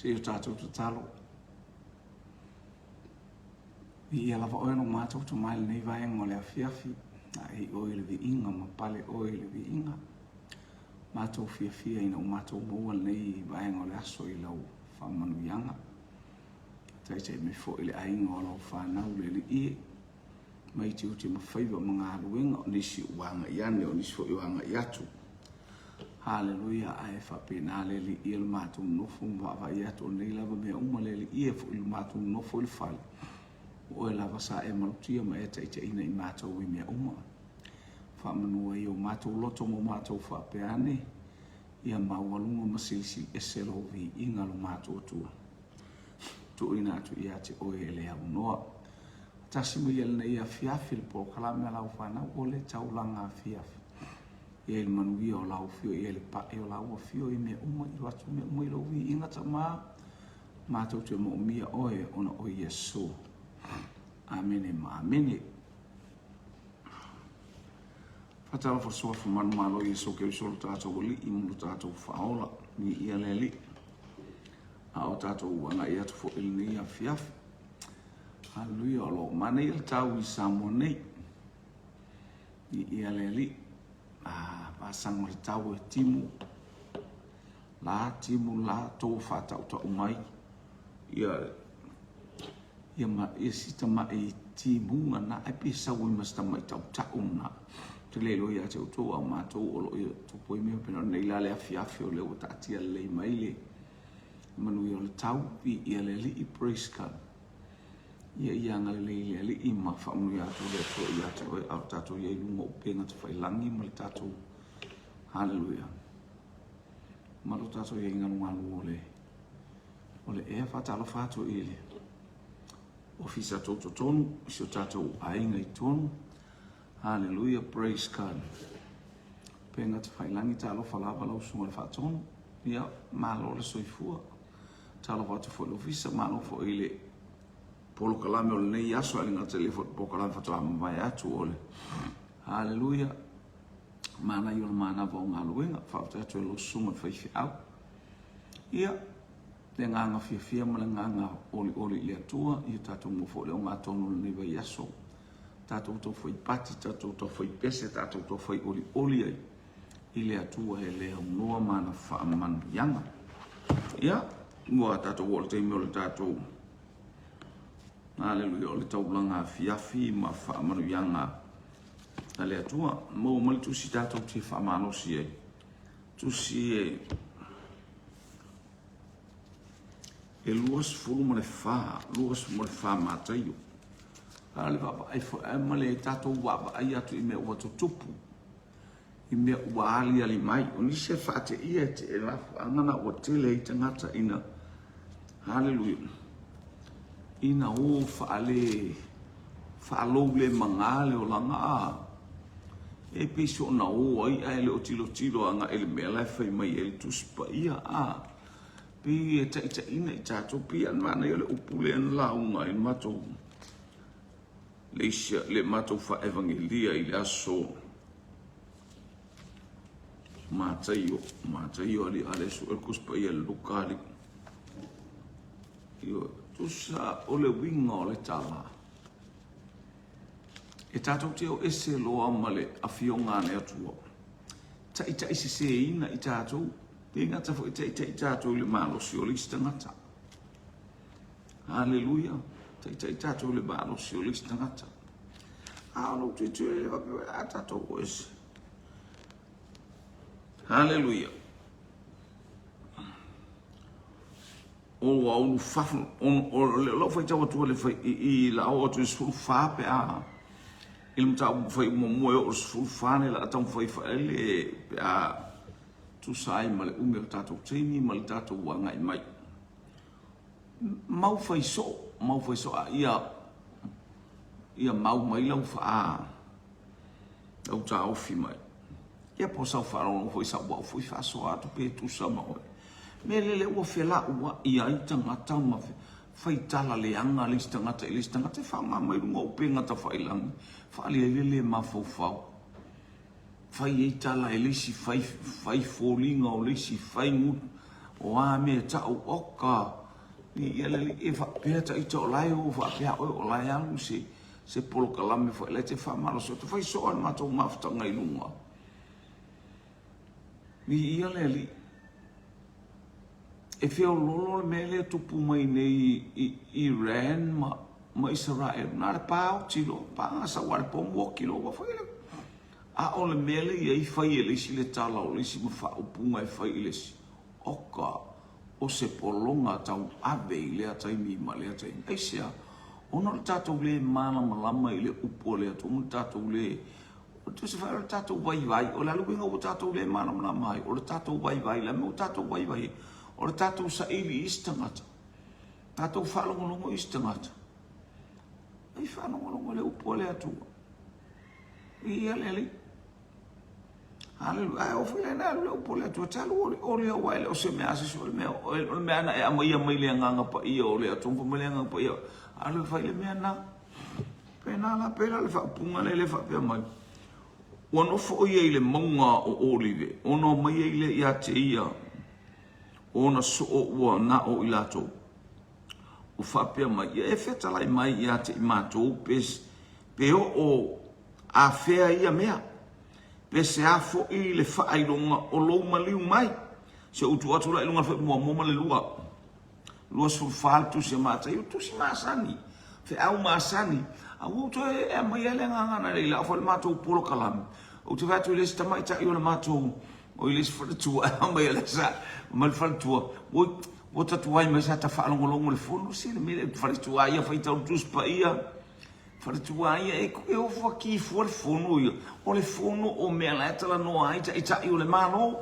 Se i o tatou tatalo. Viia lava oe lo matou Tama i lenei vaega o le afiafi, ae i oe le viiga ma pale oe i le viiga. Matou fiafia ina ua matou maua lenei vaega o le aso i lau faamanuiaga. Taitai mai foi le aiga o lau fanau le Alii e, mai tiute ma faiva ma galuega, o nisi ua agai ane, o nisi foi ua agai atu. Haleluia, ae faapena le Alii e lo matou nofo ma vaavaai atu o nei lava mea uma le Alii e foi lo matou nofo i le fale. O oe lava sa e malutia ma e taitaiina i matou i mea uma. Faamanu ai o matou loto ma o matou faapea ane, ia maualuga ma silisili ese lou viiga lo matou Atua. Tuuina atu ia te oe e le aunoa. Tasi mai ia lenei afiafi le polokalame a lau fanau o le taulaga afiafi. Ia i le manuia o lau afio, ia i le pae o lau afio i mea uma, i atu mea uma i lou viiga Tama, matou te moomia oe ona o Iesu. Amene ma amene. Faatalofa suafa manumalo Iesu Keriso lo tatou Alii ma lo tatou Faaola. Viia le Alii. A o tatou agai atu foi i lenei afiafi. Haleluia, o lo o manaia le tau i Samoa nei. Viia le Alii. Ah, vasaga o le tau e timu la, timu la, tou faatautau mai. Ia, ia, ma, ia si tamai timuga na, ai pe sau ai ma si tamai tautau na. Te le iloa ia te outou a o matou o lo o ia tupu ai mea pena nei la le afiafi o lea ua taatia lelei mai le manuia o le tau. Viia le Alii, praise God. Ia ia agalelei le Alii ma faamanuia atu le Atua ia te oe a o tatou i ai i luga o upega tafailagi ma le tatou Haleluia. Ma lo tatou i ai galugalu o le o le ea faatalofa atu i le ofisa tou totonu i si o tatou aiga i totonu. Haleluia, praise God. Upega tafailagi talofa lava lau susuga i le faatonu. Ia, malo le soifua. Talofa atu foi i le ofisa, malo foi i le polokalame o lenei aso, ae le gata i lea foi polokalame faatoa mavae atu o le Haleluia. Manaia o le manava o galuega. Faafetai atu i lau susuga i le faifeau. Ia, le agaga fiafia ma le agaga olioli i le Atua, ia tatou maua foi le ogatotonu o lenei vaiaso. Tatou tau fai pati, tatou tau fai pese, tatou tau fai olioli ai i le Atua e le aunoa ma ana faamanuiaga. Ia, ua tatou oo i le taimi o le tatou Haleluia, o le taulaga afiafi ma faamanuiaga a le Atua. Maua mai le tusi tatou te faamalosi ai. Tusi e e 24, 24 Mataio. A le vaavaai foi, ae ma le tatou vaavaai atu i mea ua tutupu i mea ua aliali mai. O nisi e faateia e te lafuaga na ua tele ai tagata ina, haleluia, ina o faale, faalou le maga le olaga, a, e pei soona o ai ae le o tilotilo agai i le mea la e fai mai ai le Tusi Paia, a, pei e taitaiina i tatou, pei lava na manaia o le upu lea na lauga ai le matou le isi le matou faaevagelia i le aso Mataio, Mataio ali ale su el kus paia Luka ali. Io tusa o le uiga o le tala. E tatou te o ese loa ma le afioga a le Atua. Taitai seseina i tatou, le gata foi taitai tatou i le malosi o le isi tagata. Haleluia. Taitai tatou i le malosi o le isi tagata. A o lou tuitui le faapea, a tatou o ese. Haleluia. O ua ulu fafo, o lau faitau atu le fai, i la o atu i 14 pe a, i le mataupu fai muamua e oo i le 14 le la taumafai faaele pe a tusa ai ma le umi o le tatou taimi ma le tatou agai mai. Mau fai soo, mau fai soo, a ia, ia mau mai lau faa, lau taofi mai. Ia po o sau faalogologo foi sau au foi faasoa atu pe tusa ma oe. Mea lele ua felauai ai tagata ma fai tala leaga le isi tagata i le isi tagata e faaaoga mai luga o upega tafailagi, faaali ai le le mafaufau. Fai ai tala e le isi, fai, fai foliga o le isi, fai O a mea e ta'u, oka, viia le Alii, e faapea ta ita o la e o faapea oe o la e alu se, se polokalame foi la e te faamalosi, ou te fai soo i le matou mafutaga i luga. Viia le Alii. E feololo le mea lea e tupu mai nei i Iran ma, ma Isaraelu, na o le pa oti loa, pa sau lava i le pomu oti loa, ua fai le... A o le mea lea e i ai fai e le isi le tala o le isi ma faaupuga e fai i le isi, oka, o se pologa tauave i lea taimi ma lea taimi. Aisea? Ona o le tatou le malamalama i le upu a le Atua ma le tatou le Tusa foi o le tatou vaivai, o le a le uiga ua tatou le malamalama ai? O le tatou vaivai, le a le mea ua tatou vaivai ai? O le tatou saili i isi tagata, tatou faalogologo i isi tagata. Ai faalogologo i le upu a le Atua. Viia le Alii. Haleluia. Ae oo foi la ina alu le upu a le Atua, te alu olioli aua e le o se mea a se isi, o le mea, o le mea na e aumaia mai le Agaga Paia o le Atua, ma fai mai le Agaga Paia, alu e fai le mea lena. Pēnā la, pēlā le faaupuga lea e faapea mai, Ua nofo ʻo ia i le mauga o Olive, ona omai ai lea ia te ia o ona soo ua na o i latou. Ua faapea mai, Ia e fetalai mai ia te i matou pe, pe oo afea ia mea, pe se a foi le faailoga o lou maliu mai. Se i ou tuu atu la i luga o le fuaiupu muamua ma le lua. 24 le tusi a Mataio, tusi masani, feau masani. A ua ou toe aumaia le agaga na i lau foi le matou polokalame. Ou te vaai atu i le isi tamaitai o le matou, o i le isi faletua, e aumai le sa, mai le faletua, oi, ua ta tuai mai sa ta faalogologo i le fono, se le mea lea, faletua ia faitau le Tusi Paia, faletua ia e, e ofo ki fua le fono ia, o le fono o mea la e talanoa ai taitai o le Malo.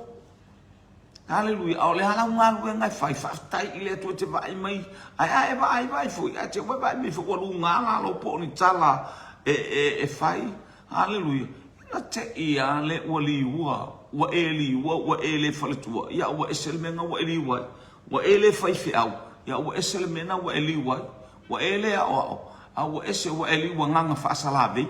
Haleluia. A o le a lau galuega e fai, faafetai i le Atua e te vaai mai, ae a e vaai vaai foi, ae te vaai mai foi ua luga lalo po o ni tala e, e, e fai. Haleluia. Na te i a le ua liua, ua e liua, ua e le faletua, ia ua ese le mea na ua e liu ai. Ua e le faifeau, ia ua ese le mea na ua e liu ai. Ua e le aoao, a ua ese ua e liu agaga faasalavei.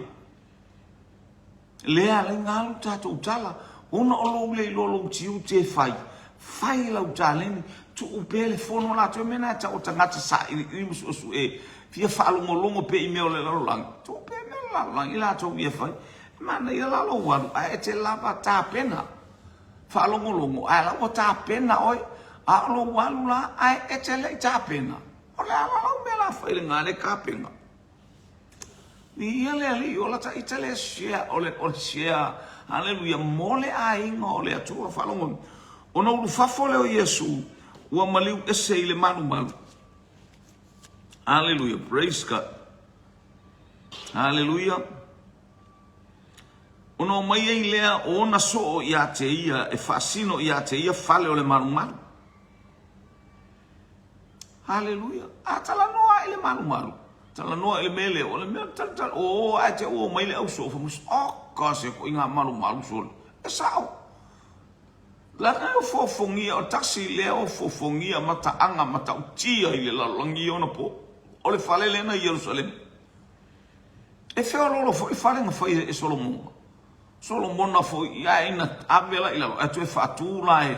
Lea alai na alu tatou tala, ona o lou le iloa lou tiute e fai, fai lau taleni, tuu pea le fono latou e mea na e tau o tagata sailiili ma suesue, fia faalogologo pea i mea o le lalolagi, tuu pea mea o le lalolagi latou ia fai. E manaia la lou alu, ae e te lava tapena, faalogologo, ae la ua tapena oe, a o lou alu la, ae e te le i tapena, o le a la lau mea la fai i le gale tapena? Viia le Alii, ola ta ita le share, o le, o le share, haleluia, mo le aiga o le Atua, faalogo. Ona ulufafo lea o Iesu, ua maliu ese i le malumalu. Haleluia, praise God. Haleluia. Ona omai ai lea o ona soo ia te ia e faasino ia te ia fale o le malumalu. Haleluia. A talanoa i le malumalu, talanoa i le mea lea, o le mea talatala, o ae te ua mai le au soo, fai mai, oka se ko inga malumalu sole. E sao. Leaga e ofofogia, o tasi lea ofofogia mataaga matautia i le lalolagi i ona po. O le fale lea na i Ierusalema. E feoloolo foi fale na fai e Solomona. Solomona foi, ia ina ave la i lalo, ae toe faatu la e,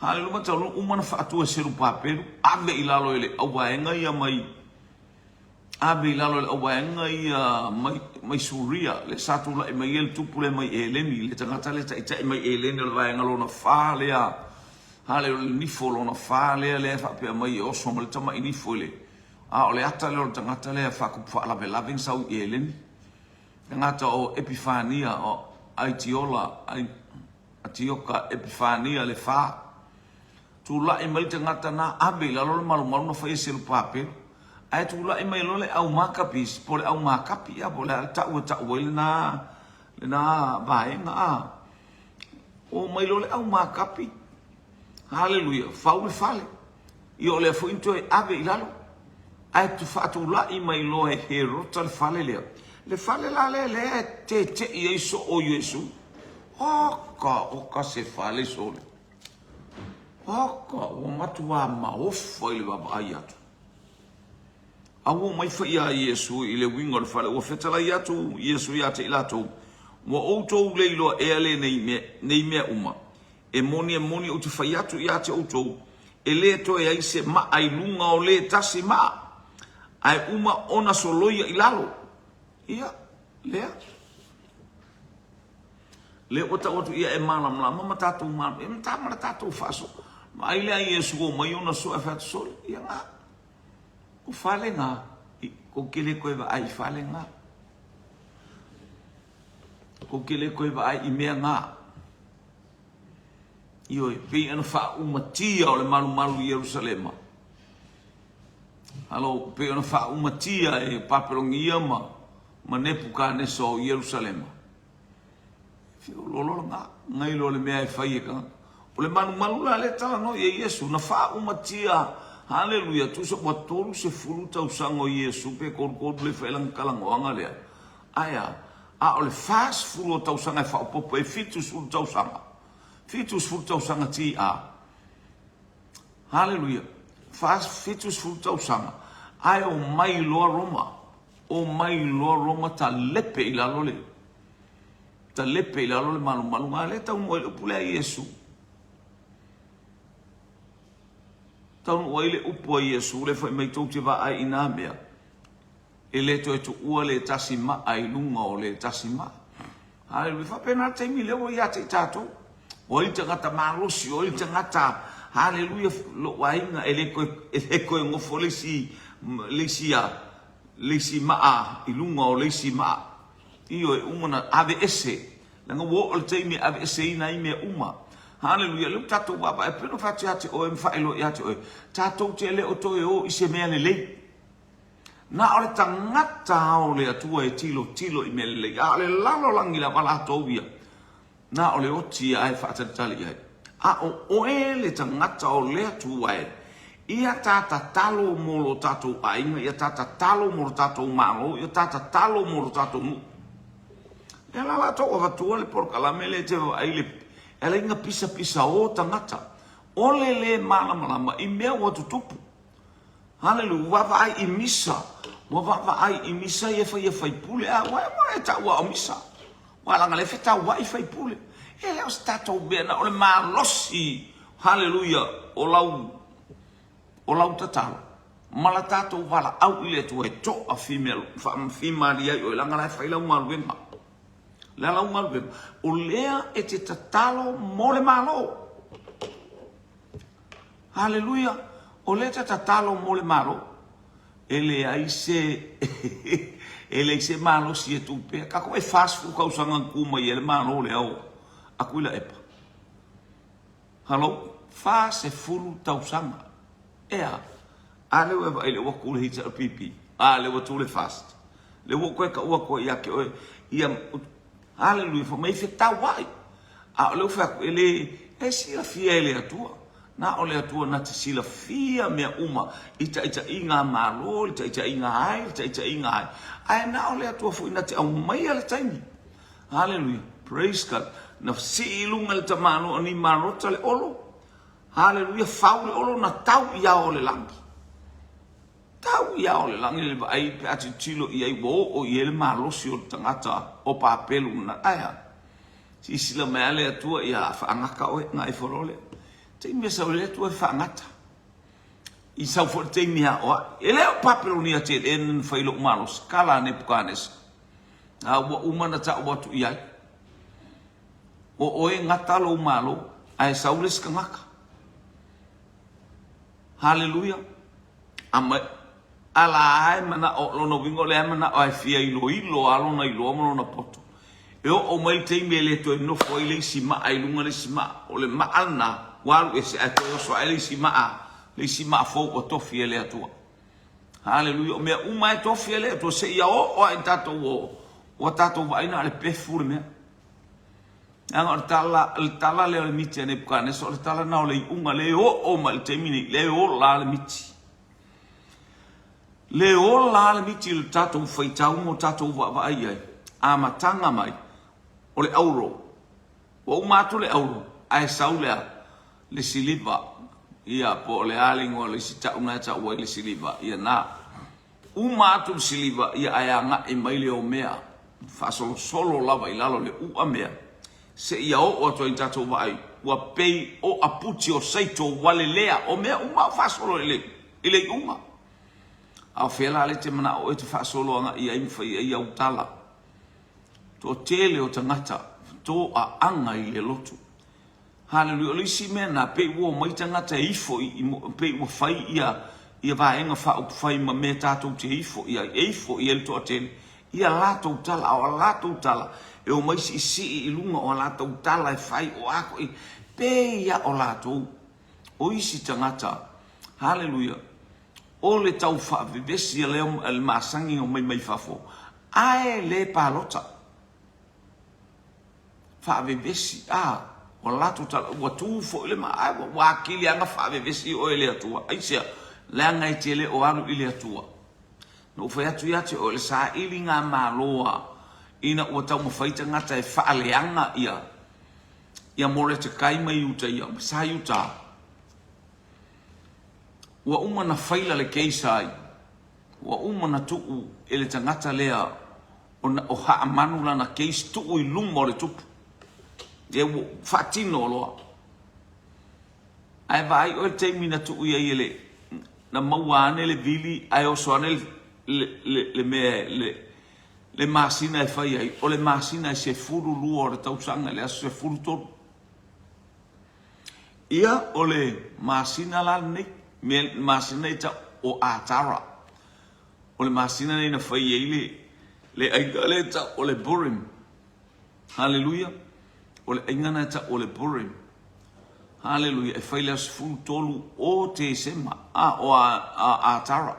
Haleluia, matau, uma na faatu e Serupapelu, ave i lalo e le auvaega ia mai, ave i lalo e le auvaega ia mai, mai Suria, le sa tulai mai ai le tupu lea mai Eleni, le tagata lea taitai mai Eleni o le vaega lona fa lea, haleluia, le nifo lona fa lea, lea e faapea mai e oso ma le tamai nifo i le, a o le ata lea o le tagata lea faatupu faalavelave na sau i Eleni. Tagata o Epifania, o Aitiola, Atioka, Epifania, le fa. Tulai mai le tagata na ave i lalo le malumalu na fai e Serupapelu. Ae tulai mai loa le au Makapisi, po o le au Makapi, ia po o le a le tau e tau ai lena, lena vaega, a. O mai loa le au Makapi, haleluia, fau le fale. Ia o lea foi na toe ave i lalo, ae faatulai mai loa e Herota le fale lea. Le fale la lea lea e tete'i ai soo o Iesu. Oka, oka se fale sole. Oka, ua matuā maofa i le vaavaai atu. A ua omai foi ia Iesu i le uiga o le fale, ua fetalai atu Iesu ia te i latou, Ua outou le iloa ea lenei mea, nei mea uma? E moni, e moni, ou te fai atu ia te outou, E le toe ai se maa i luga o le tasi maa, ae uma ona soloia i lalo. Ia, lea. Lea ua tau atu ia e malamalama ma tatou malamalama, ia ma ma le tatou faaso. Vaai lea Iesu o mai ona soa e fai atu sole, ia ngā. O fale ngā, kou te le koe vaai i fale ngā. Kou te le koe vaai i mea ngā. Ioe, pei ona faaumatia o le malumalu i Ierusalema. Alo, pei ona faaumatia e Papelonia ma, ma Nepukanesa o Ierusalema. Feoloolo lena, nai lo le mea e fai e tagata. O le malumalu la lea e talanoa i ai Iesu, na faaumatia, haleluia, tusa ua 30 tausaga o Iesu pe 33 le fai lana talanoaga lea. Ae a? A o le 40 o tausaga e faaopoopo e 70 tausaga. 70 tausaga TA. Haleluia. 70 tausaga. Ae omai loa Roma. Omai loa Roma talepe i lalo le talepe i lalo le malumaluga. A lea e taunuu ai le upu lea a Iesu. Taunuu ai le upu a Iesu lea fai mai tou te vaai i nā mea. E le toe tuua le tasi maa i luga o le tasi maa. Haleluia. Faapena le taimi lea ua ia te i tatou. O ai le tagata malosi, o ai le tagata, haleluia, lou aiga, e le toe, e le toe nofo le isi, le isi, a, le isi maa i luga o le isi maa. Ioe, uma ona aveese. Leaga ua oo le taimi e aveeseina ai mea uma. Haleluia. Lea ua tatou vaavaai, pei ona fai atu ia te oe ma faailoa ia te oe, tatou te le o toe o i se mea lelei. Na o le tagata o le Atua e tilotilo i mea lelei, a o le lalolagi lava latou ia, na o le oti lava e faatalitali i ai. A o oe le tagata o le Atua e, ia ta tatalo mo lo tatou aiga, ia ta tatalo mo lo tatou Malo, ia ta tatalo mo lo tatou nuu. Lea la latou avatua le polokalame lea e te vaai le e ala ai na pisapisa o tagata o le le malamalama i mea ua tutupu. Haleluia, ua vaavaai i misa, ua vaavaai i misa ia fai e faipule. A ua ua e taua o misa. Ua laga le fetauai faipule. E le o se tatou mea na o le malosi. Haleluia, o lau o lau tatalo ma la tatou valaau i le Atua e toa fimalie ai oe leaga la e fai lau galuega. Le a lau galuega? O lea e te tatalo mo le Malo. Haleluia! O lea e te tatalo mo le Malo. E leai se e leai se malosi e tu pea. Tatou e 40 tausaga na tu mai ai le Malo lea o Akuila Epa. Hello? 40 tausaga. E a? A lea ua e vaai lea ua tu le HRPP. A lea ua tu le FAST. Lea ua ou toe tau atu ai ia te oe, ia, haleluia, fai mai fetauai. A o lea ua fai atu, e le, e silafia e le Atua. Na o le Atua na te silafia mea uma i taitaiga a Malo, i taitaiga ai, i taitaiga ai. Ae na o le Atua foi na te aumaia le taimi. Haleluia. Praise God. Na sii i luga le tamaloa ni malota le olo. Haleluia. Fau le olo na tau i ao o le lagi. Tau i ao o le lagi le vaai pe a tilotilo i ai ua oo i ai le malosi o le tagata o Papelu na. Ae a? Silasila mai lava le Atua, ia faagata oe, na ifo loa lea. Taimi e sau ai le Atua e faagata. I sau foi le taimi e aoai. E le o Papelonia tele na fai lou malosi, kala a Nepukanesa. A ua uma na tau atu i ai. O oe gata lou malo, ae sau le isi tagata. Haleluia. A a la e manao, lona uiga o lea e manao e fia iloilo lava lona iloa ma lona poto. E oo mai le taimi e le toe nofo ai le isi maa i luga le isi maa. O le maa lena ua alu ese ae toe oso ae le isi maa, le isi maa fou ua tofi e le Atua. Haleluia. O mea uma e tofi e le Atua seia oo lava i tatou o ua tatou vaai na o le pefu le mea. Leaga o le tala, le tala lea o le miti a Nepukanesa, o le tala lena o le iuga, le oo mai i le taimi nei, le ola le miti. Le ola le miti i le tatou faitau ma o tatou vaavaai i ai. Amataga mai, o le auro. Ua uma atu le auro, ae sau le a? Le siliva. Ia, po o le a le igoa o le isi tau na e tau ai le siliva. Ia na. Uma atu le siliva, ia ae agai mai le omea, faasolosolo lava i lalo le uamea, seia oo atu ai i tatou vaai. ua pei o aputi o saito walelea, o mea uma o faasolo i le, i le iuga. A o fea la lea e te manao oe te faasolo agai ai ma fai ai au tala? Toatele o tagata toaaga i le lotu. Haleluia. O le isi mea lena, pei ua omai tagata e ifo i, i, pei ua fai ia, ia vaega faaupufai ma mea tatou te ifo i ai, e ifo i ai le toatele, ia latou tala, a o a latou tala, e omai siisii i luga o a latou tala e fai o a koʻi, pei a o latou, o isi tagata, haleluia, o le tau faavevesi a le masani omai mai fafo, ae le palota. Faavevesi, a, ua latou tala, ua tu foi le ma, ae ua atili lava ona faavevesi oe e le Atua. Aisea? Leaga e te le o alu i le Atua. Na ou fai atu ia te oe, le sailiga malo a, ina ua taumafai tagata e faaleaga ia, ia Moretekai mai Iuta ia, sa Iuta. Ua uma na faila le case ai, ua uma na tuu e le tagata lea ona o Haamanu lana case tuu i luma o le tupu. Ia ua faatino loa. Ae vaai oe le taimi na tuu i ai e le, na maua ane le vili ae oso ane le, le, le, le mea, le, le masina e fai ai, o le masina e 12 o le tausaga i le aso 13. Ia, o le masina la lenei, me, masina nei tau o Atara. O le masina lenei na fai ai le, le aiga lea e tau o le Purim. Haleluia. O le aiga na e tau o le Purim. Haleluia. E fai le aso 13 o Tesema, a, o a, a, Atara.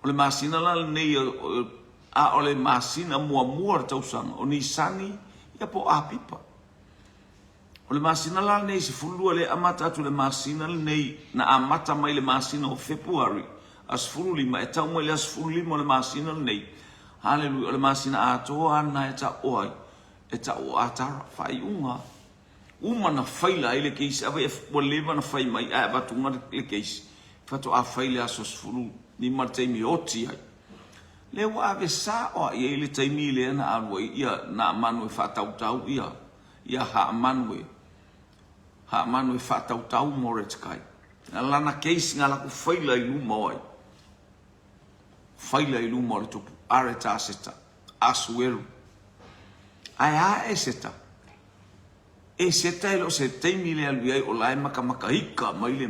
O le masina la lenei, a o le masina muamua o le tausaga, o Nisani, ia po o Apipa. O le masina la lenei 12 lea e amata atu i le masina lenei na amata mai i le masina o Fepuari aso 15 e tau mai i le aso 15 o le masina lenei. Haleluia, o le masina atoa lava lena e tau o ai? E tau o Atara, faaiuga. Uma na faila ai le case, ave ua leva na fai mai ae avatuga le case, faatoa fai le aso 15 le taimi e oti ai. Lea ua ave sao lava i ai le taimi lea na alu ai ia Naamanu e faatautau ia ia Haamanu e Haamanu e faatautau Moretekai. Na lana case na laku faila i luma o ai? Faila i luma o le tupu Aretaseta, Asueru. Ae a Eseta? Eseta e le o se taimi le alu i ai o la e makamakaika mai le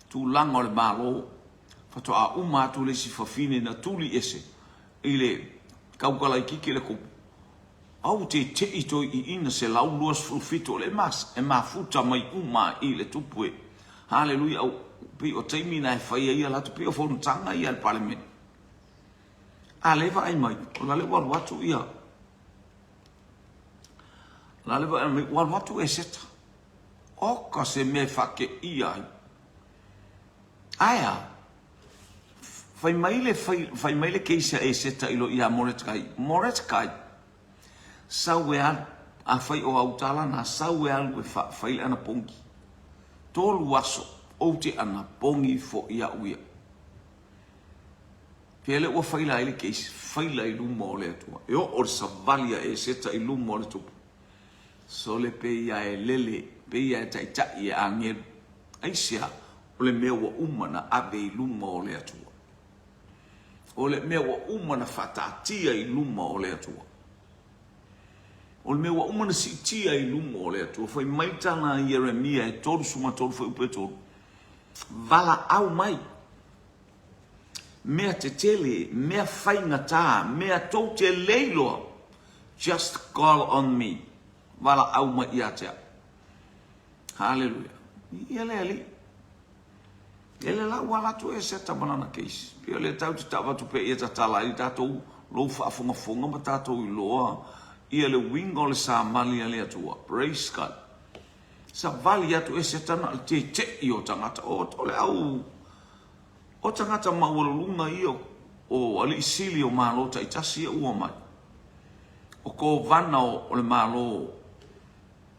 tulaga o le Malo. Faatoa uma atu le isi fafine na tuli ese i le kaukalaikiki le kupu. Au te te'i toi iina 127 o le e mafuta mai uma i le tupu e. Haleluia au pei o taimi na e fai ai a latou pei o fonotaga ia a le Palemene. A lea e vaai mai o la le ua alu atu ia la le vaai mai ua alu atu Eseta. Oka se mea e faakeia ai. Ae a? Fai mai le, fai, fai mai le case a Eseta i lo ia Moretekai, Moretekai, sau e alu, afai o au tala na, sau e alu e fa, fai le anapogi. Tolu aso, ou te anapogi foi au ia. Pea le ua faila ai le case, faila i luma o le Atua. E oo le savali a Eseta i luma o le tupu. Sole pei a e lele, pei a e taitai e agelu. Aisea? O le mea ua uma na ave i luma o le Atua. O le mea ua uma na faataatia i luma o le Atua. O le mea ua uma na siitia i luma o le Atua. Fai mai tala a Ieremia e 33 fuaiupu e 3. Valaau mai. Mea tetele, mea faigata, mea tou te le iloa. Just call on me. Valaau mai ia te au. Haleluia. Ia le Alii. E le la ua ala atu Eseta ma lana case. Pei o lea tatou te tau atu pea ia tatala ai tatou lou faafogafoga ma tatou iloa ia le uiga o le samali a le Atua. Praise God. Savali atu Eseta na o le tete'i o tagata. O, o le au o tagata maualuluga ia o alii sili o Malo taitasi ia ua mai. O kovana o, o le Malo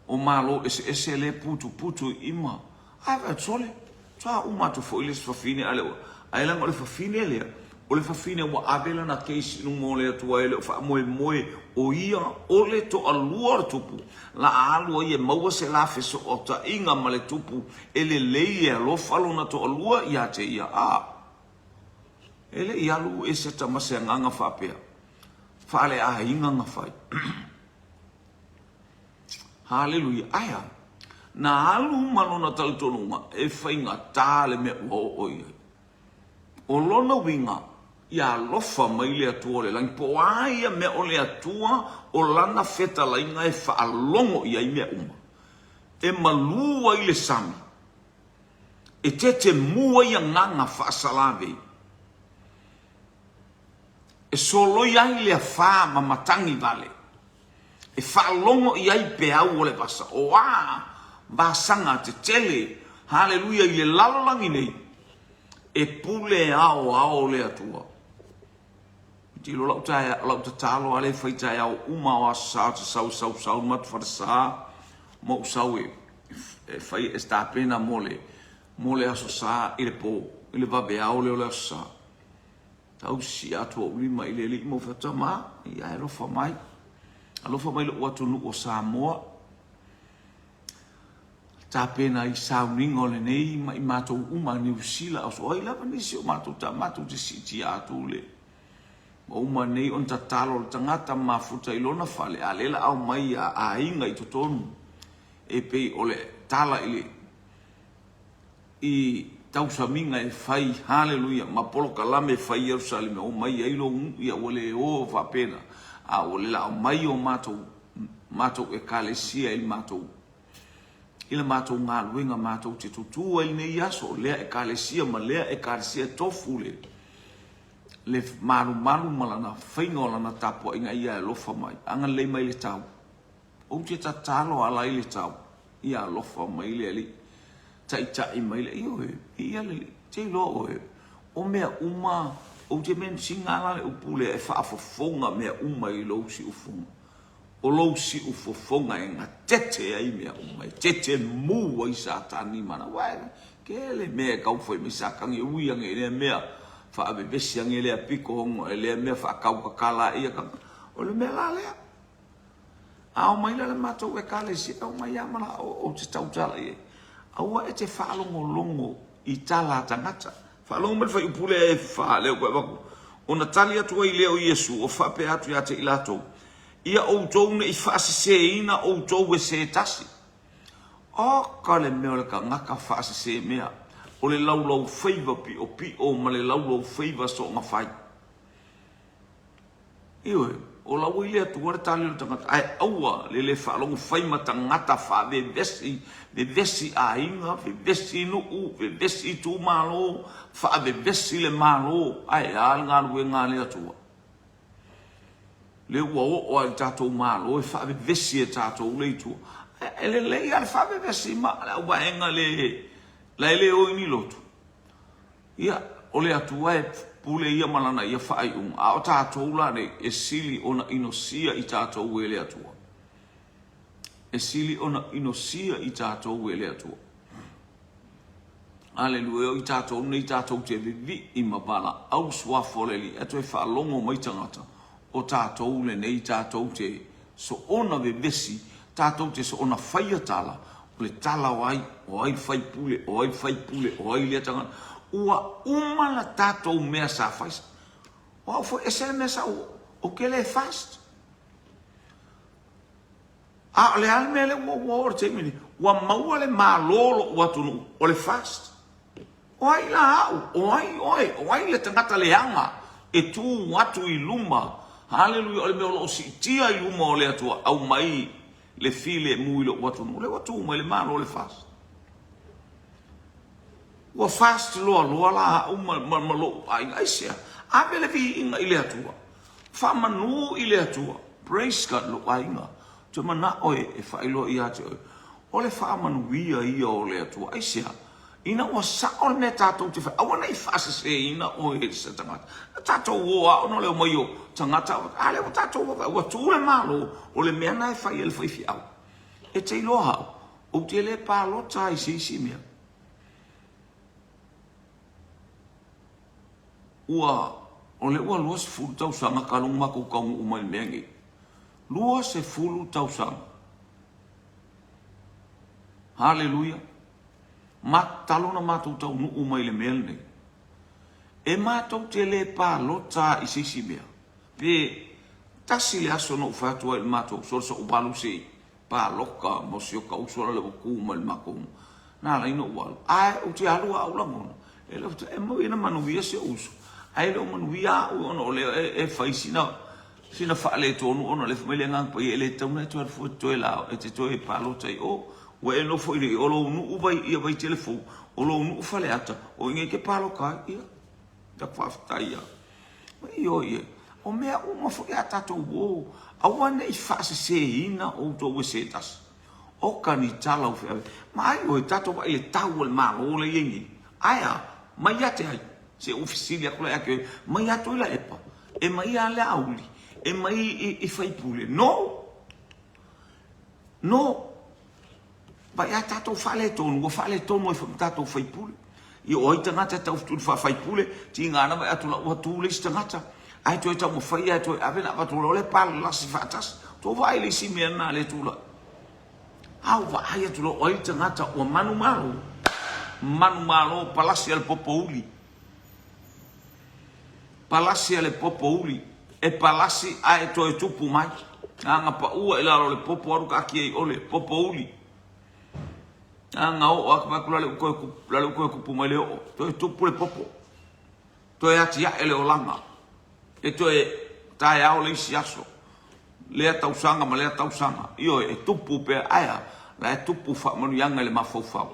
o Malo eseese lea e putuputu i ima, ae vaai atu sole, toa uma atu foi le isi fafine a le ae leaga o le fafine lea, O le fafine ua ave lana case i luma o le Atua e le o faamoemoe o ia o le toalua o le tupu, la a alu ai e maua se la fesootaiga ma le tupu e lelei e alofa lona toalua ia te ia. A! E le i alu Eseta ma se agaga faapea, faaleaiga na fai. Haleluia! Ae a? Na alu ma lona talitonuga e faigata le mea ua oo i ai. O lona uiga, ia alofa mai le Atua o le lagi, po o a ia mea o le Atua o Lana fetalaiga e faalogo i ai mea uma, e malū ai le sami, e tetemu ai agaga faasalavei, e soloia ai le afā ma matagi vale, e faalogo i ai peau o le vasa, o a vasaga tetele, haleluia, i le lalolagi nei, e pule aoao le Atua. Tilo lau tae, lau tatalo ale fai taeao uma o aso sa o te sau sau sau matu falesa ma ou sau e, e fai e tapena mo le mo le aso sa i le po i le vaveao lea o le aso sa. Tausi atu ou lima i le Alii ma ou fai atu, Tama, ia e alofa mai. Alofa mai lou atunuu o Samoa. Tapena ai sauniga o lenei ma i matou uma a Niu Sila, o ai lava nisi o matou ta matou te siitia atu le ua uma nei ona tatalo le tagata mafuta i lona fale, a lea la aumai a aiga i totonu e pei o le tala i le i tausamiga e fai, haleluia, ma polokalame e fai i Ierusaleme, omai ai lou nuu, ia ua le o faapena, a ua le la aumai o matou, matou ekalesia i le matou, i le matou galuega matou te tutū ai lenei aso, lea ekalesia ma lea ekalesia e tofu le, le malumalu ma lana faiga o lana tapuaiga ia e alofa mai, agalelei mai le tau. Ou te tatalo ala i le tau, ia alofa mai le Alii, taitai mai le, ioe, ia le Alii, te iloa oe, o mea uma, ou te mention ala le upu lea e faafofoga mea uma i lou siufofoga. O lou siufofoga e gatete ai mea uma, e tetemu ai Satani ma ana, aua e tele mea e taumafai mai Satani e ui ane i lea mea, faavevesi ane lea pito, lea mea faatautatala ia, o le mea la lea. A omai la le matou Ekalesia, e omai lava ma la ou te tautala i ai. Aua e te faalogologo i tala a tagata. Faalogo mai le fuaiupu lea e fa, lea ua avatu. Ona tali atu ai lea o Iesu, o faapea atu ia te i latou, Ia outou ne i faaseseina outou e se tasi. Oka le mea o le tagata faasese mea, o le laulaufaiva piopio ma le laulaufaiva soonafai. Ioe, o la ua i le Atua le tali o le tagata, ae aua le le faalogo fai ma tagata faavevesi, vevesi aiga, vevesi nuu, vevesi itumalo, faavevesi le Malo, ae a le galuega a le Atua? Lea ua oo lava i le tatou Malo e faavevesi e tatou le itu. E lelei lava le faavevesi ma le auvaega le, la e le o i ni lotu. Ia, o le Atua e pule ia ma lana ia faaiuga, a o tatou la nei, e sili ona inosia i tatou e le Atua. E sili ona inosia i tatou e le Atua. Aleluia, o i tatou nei tatou te vivii ma valaau suafa o le Alii, ae toe faalogo mai tagata, o tatou lenei tatou te soona vevesi, tatou te soona faia tala, o le tala o ai, o ai le faipule, o ai le faipule, o ai lea tagata. Ua uma la tatou mea sa fai. O au foi, ese le mea sa ou, ou te le fast. A o le a le mea lea ua ua oo i le taimi nei? Ua maua le malo o lou atunuu, o le fast. O ai la au? O ai oe? O ai le tagata leaga e tu atu i luma? Haleluia! O le mea o lo o siitia i luma o le Atua, aumai le filemu i lou atunuu. O lea ua tu mai le Malo o le fast. Ua fast loa loa la au ma, ma, ma lou aiga. Aisea? Ave le viiga i le Atua. Faamanu i le Atua. Praise God, lou aiga. Ou te manao e, e faailoa ia te oe. O le faamanuia ia o le Atua. Aisea? Ina ua sao le mea tatou te fai, aua ne i faaseseina oe e se tagata. Na tatou o lava ona o le omai o tagata, a lea ua tatou o, ua tu le Malo, o le mea lena e fai e le faifeau. E te iloa au, ou te le palota i se isi mea. Ua. O lea ua 20 tausaga talu ona matou taunuu mai i le mea lenei. 20 tausaga. Haleluia! Ma, talu ona matou taunuu mai i le mea lenei, e matou te le palota i se isi mea. Pe tasi le aso na ou fai atu ai i le matou uso, se i ou alu se i palota mo si ota uso lale ua tu mai i le matou na ala ai ona ou alu. Ae ou te alu a ou lagona, e le o e moi na manuia si ou uso, ae le o manuia au ona o lea e fai sina sina faaletonu ona o lea fai mai le Agaga Paia e le tatau ona e toe alu fua e te toe la e te toe palota i o. Ua e nofo i nei, o lou nuu vai ia Vaitele fou, o lou nuu Faleata, o i inei e te palota ai. Ia, taku faafetai lava. Ioe, ioe. O mea uma foi a tatou o, aua ne i faaseseina outou e se tasi. Oka ni tala ua feaveai. Ma ai oe, tatou vaai i le tau o le Malo lea e i ai nei. Ae a? Mai ia te ai? Se ua fesili atu la ia te oe, mai ia Tuilaepa? E mai ia Laauli? E mai i faipule? No! No! Vaai a tatou faaletonu, ua faaletonu ai foi ma tatou faipule. Ia o ai tagata e tau faafaipule, tiga na vaai atu la ua tu le isi tagata, ae toe taumafai lava e toe ave na avatu loa le palalasi faatasi. Tou vaai i le isi mea lena lea e tulai. A ua vaai atu loa o ai le tagata ua manumalo, manumalo palasi a le popouli. Palasi a le popouli, e palasi ae toe tupu mai. Aga paua i lalo o le popo alu taatia i ole, popouli. Aga oo atu vaai atu lale ua toe lale ua toe tupu mai le oo, toe tupu le popo. Toe atiae le olaga. E toe taeao le isi aso, lea tausaga ma lea tausaga. Ioe, e tupu pea, ae a? La e tupu faamanuiaga i le mafaufau.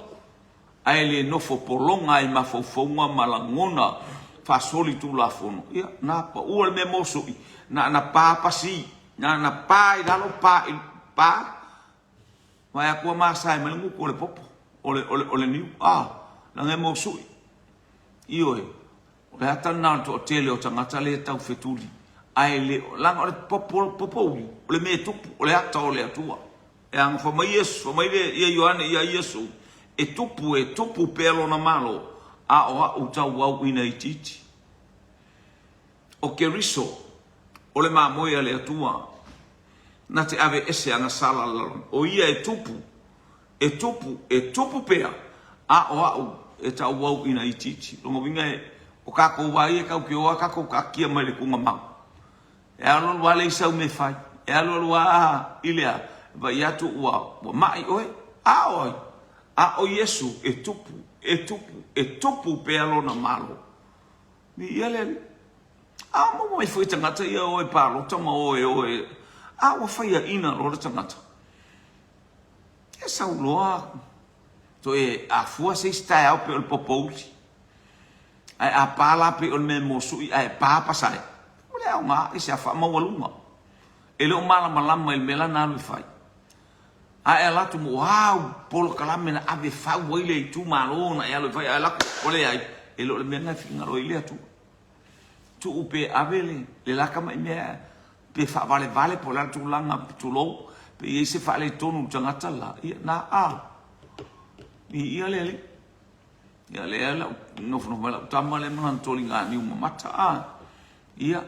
Ae le nofo pologa ai mafaufauga ma lagona faasolitulafono. Ia, na paua le mea mosoi, na na pa pasi, na na pa i lalo, pa i, pa, vaai atu ua masae mai le gutu o le popo, o le, o le, o le niu, a, leaga e mosui. Ioe, o le ata lena o le toatele o tagata lea e taufetuli, ae le, leaga o le popo, popouli, o le mea e tupu, o le ata o le Atua. E aga fai mai Iesu, fai mai le ia Ioane ia Iesu, E tupu, e tupu pea lona malo, a o a'u tauau ina itiiti. O Keriso, o le mamoe a le Atua, na te ave ese agasala le lalolagi. O ia e tupu, e tupu, e tupu pea, a o a'u e tauau ina itiiti. Lona uiga e, o kakou a ia e tatou te o a kakou taatia mai le tugamau. E alualu lava leai sau mea e fai. E alualu lava i le a? Vaai atu ua, ua mai oe. A o ai? A o Iesu e tupu, e tupu, e tupu pea lona malo. Viia le Alii. A o maua mai foi tagata ia o e palota ma o e o e... A ua faiaina loa le tagata. E sau loa toe afua se isi taeao pei o le popouli. Ae a pa la pei o le mea e mosui ae pa pasae, ua le aoga e se a faamaualuga. E le o malamalama i le mea la na alu e fai. Ae ala atu mo au polokalame na ave fau ai le itumalo na e alu e fai, ae ala atu ua leai, e le o le mea lena e finagalo ai le Atua. Tuu pe ave le, le la tamai mea pe faavalevale po o le a le tulaga, tulou, pe i ai se faaletonu i le tagata la, ia na a. Viia le Alii. Ia lea lau nofonofo mai lau tama lea ma lana toliga niu mamata a. Ia.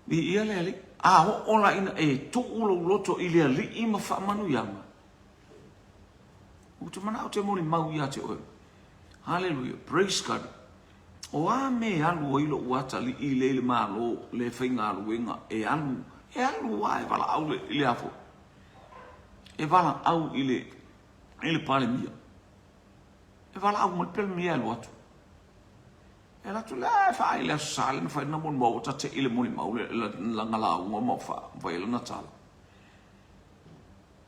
Viia le Alii. A oo la ina e tuu lou loto i le Alii ma faamanuiaga, ou te manao ou te molimau ia te oe. Haleluia. Praise God. O a mea e alu ai lou atalii lea i le Malo, le faigaluega, e alu, e alu lava e valaau i le a foi? E valaau i le i le Palemia. E valaau mai le Palemia e alu atu. E alu atu lea e faaai le Aso Sa lea na fai lana molimau ua tate'i le molimau lana lauga ma fai ai lana tala.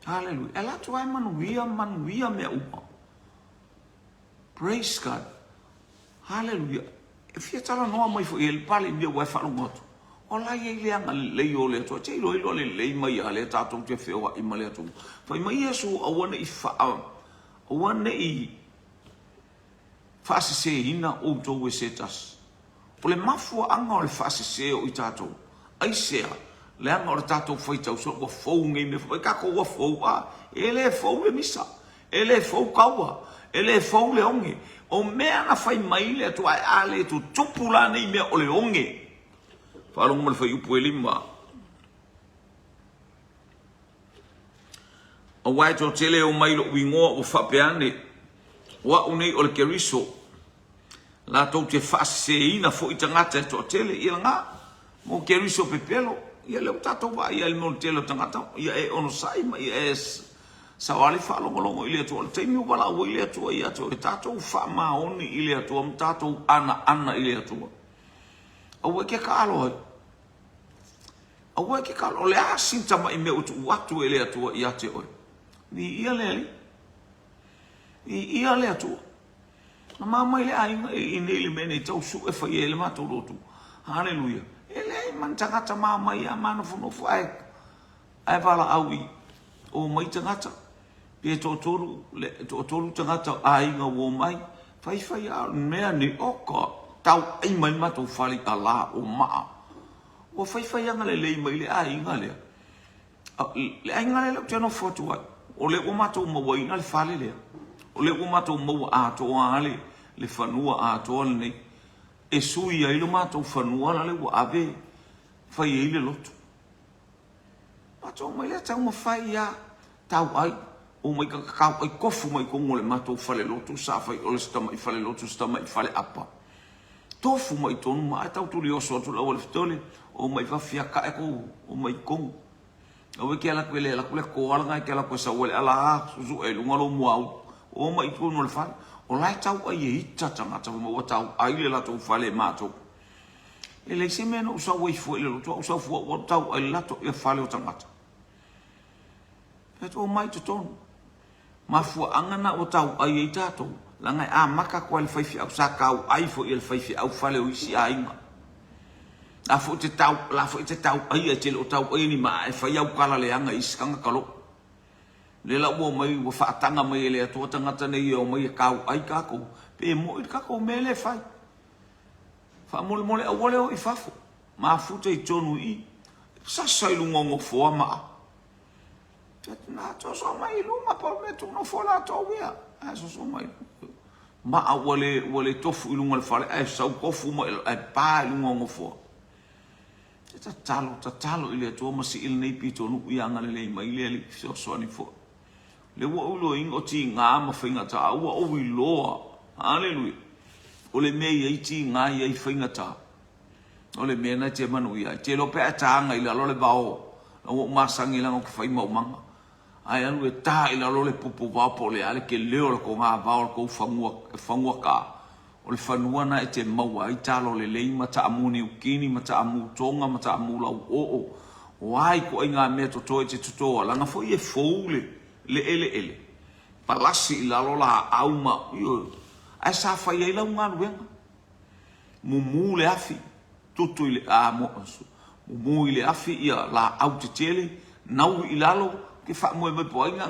Haleluia. E alu atu lava e manuia, manuia mea uma. Praise God. Haleluia. E fia talanoa mai foi e le Palemia ua e faalogo atu. O la e i ai le agalelei o le Atua. E te iloilo lelei mai lava lea tatou te feoai ma le Atua. Fai mai Iesu aua ne i faa, aua ne i faaseseina outou e se tasi. O le mafuaaga o le faasese o i tatou, aisea? Leaga o le tatou faitau soo ua fou nei mea, fai mai tatou ua fou, a, e le fou le misa. E le fou kaua, e le fou le oge. O mea na fai mai le Atua ae a le tutupu la nei mea o le oge. Faalogo mai le fuaiupu e 5. Aua e toatele e omai i lou igoa ua faapea ane, O au nei o le Keriso. Latou te faaseseina foi tagata e toatele. Ia lena, mo Keriso pepelo. Ia lea ua tatou vaai ai i le mea o le tele o tagata, ia e onosai ma ia e savali faalogologo i le Atua. O le taimi ua valaau ai le Atua ia te oe, tatou faamaoni i le Atua ma tatou anaana i le Atua. Aua e te taalo ai. Aua e te taalo. O le a sina tamai mea ua tuu atu e le Atua ia te oe? Viia le Alii. Viia le Atua. Na ma mai le aiga i inei i le mea nei tau sue fai ai le matou lotu. Haleluia. E leai ma ni tagata ma mai a ma nofonofo ae ae valaau i o mai tagata. Pe toatolu le toatolu tagata aiga ua omai. Faifai a o le mea nei oka tau ai mai le matou fale i ala o maa. Ua faifai agalelei mai le aiga lea. Le aiga lea ou te nofo atu ai, o lea ua matou mauaina le fale lea, o lea ua matou maua atoa lava le fanua atoa lenei e sui ai lo matou fanua la le ua ave fai ai le lotu. Matou omai lea taumafai lava tau ai, omai tau ai tofu mai totonu o le matou falelotu sa fai o le si tamai falelotu si tamai faleapa. Tofu mai totonu ma ae tau tuli oso atu le auala fetole, omai fafia tae kou omai totonu. Aua e te alu atu e le alu atu le toa lena e te alu atu e sau ai le ala suesue i luga lou muaulu. Omai i totonu o le fale. O la e tau ai e ita tagata fai mai ua tau ai le latou fale e matou. E leai se mea na ou sau ai fua i le lotu, a ou sau fua ua tau ai le latou ia fale o tagata. Fai atu omai i totonu. Mafuaaga na ua tauai ai tatou, leaga e amata atu lava i le faifeau, sa tauai foi e le faifeau fale o isi aiga. La foi te tau, la foi te tauai ae te le o tauai ni maa e fai au tala leaga i isi tagata loo. Lea la ua omai ua faataga mai e le Atua tagata nei e omai e tauai tatou, pe moi le tatou mea lea e fai. Faamolemole aua le o i fafo, mafuta i totonu i i. Sasa i luga o nofoa maa. Na soso mai i luma pau le mea tuu nofo latou ia. Ae soso mai. Maa ua le, ua le tofu i luga o le fale, ae sau tofu mai, ae pa i luga o nofoa. E tatalo, tatalo i le Atua ma sii lenei pitonuu ia agalelei mai le Alii fesoasoani foi. Lea ua ou iloaina o tiga ma faigata, ua ou iloa, haleluia, o le mea e i ai tiga e i ai faigata. O le mea lena e te manuia ai. Te iloa pe a e taga i lalo le vao, ua ou masani leaga ou te fai maumaga. Ae alu e ta i lalo le pupu vao po o le a le tele o le toga vao o le tou fanua, fanua ka. O le fanua lena e te maua ai talo lelei ma taamu niukini ma taamu toga ma taamu lauoo. O a ituaiga mea toto e te toto a leaga foi e fou le, le eleele. Palasi i lalo laau ma, ioe. Ae sa fai ai lau galuega. Mumu le afi, tutu i le, a, mumu i le afi ia laau tetele, naui i lalo, ke faamoe mai po o ai na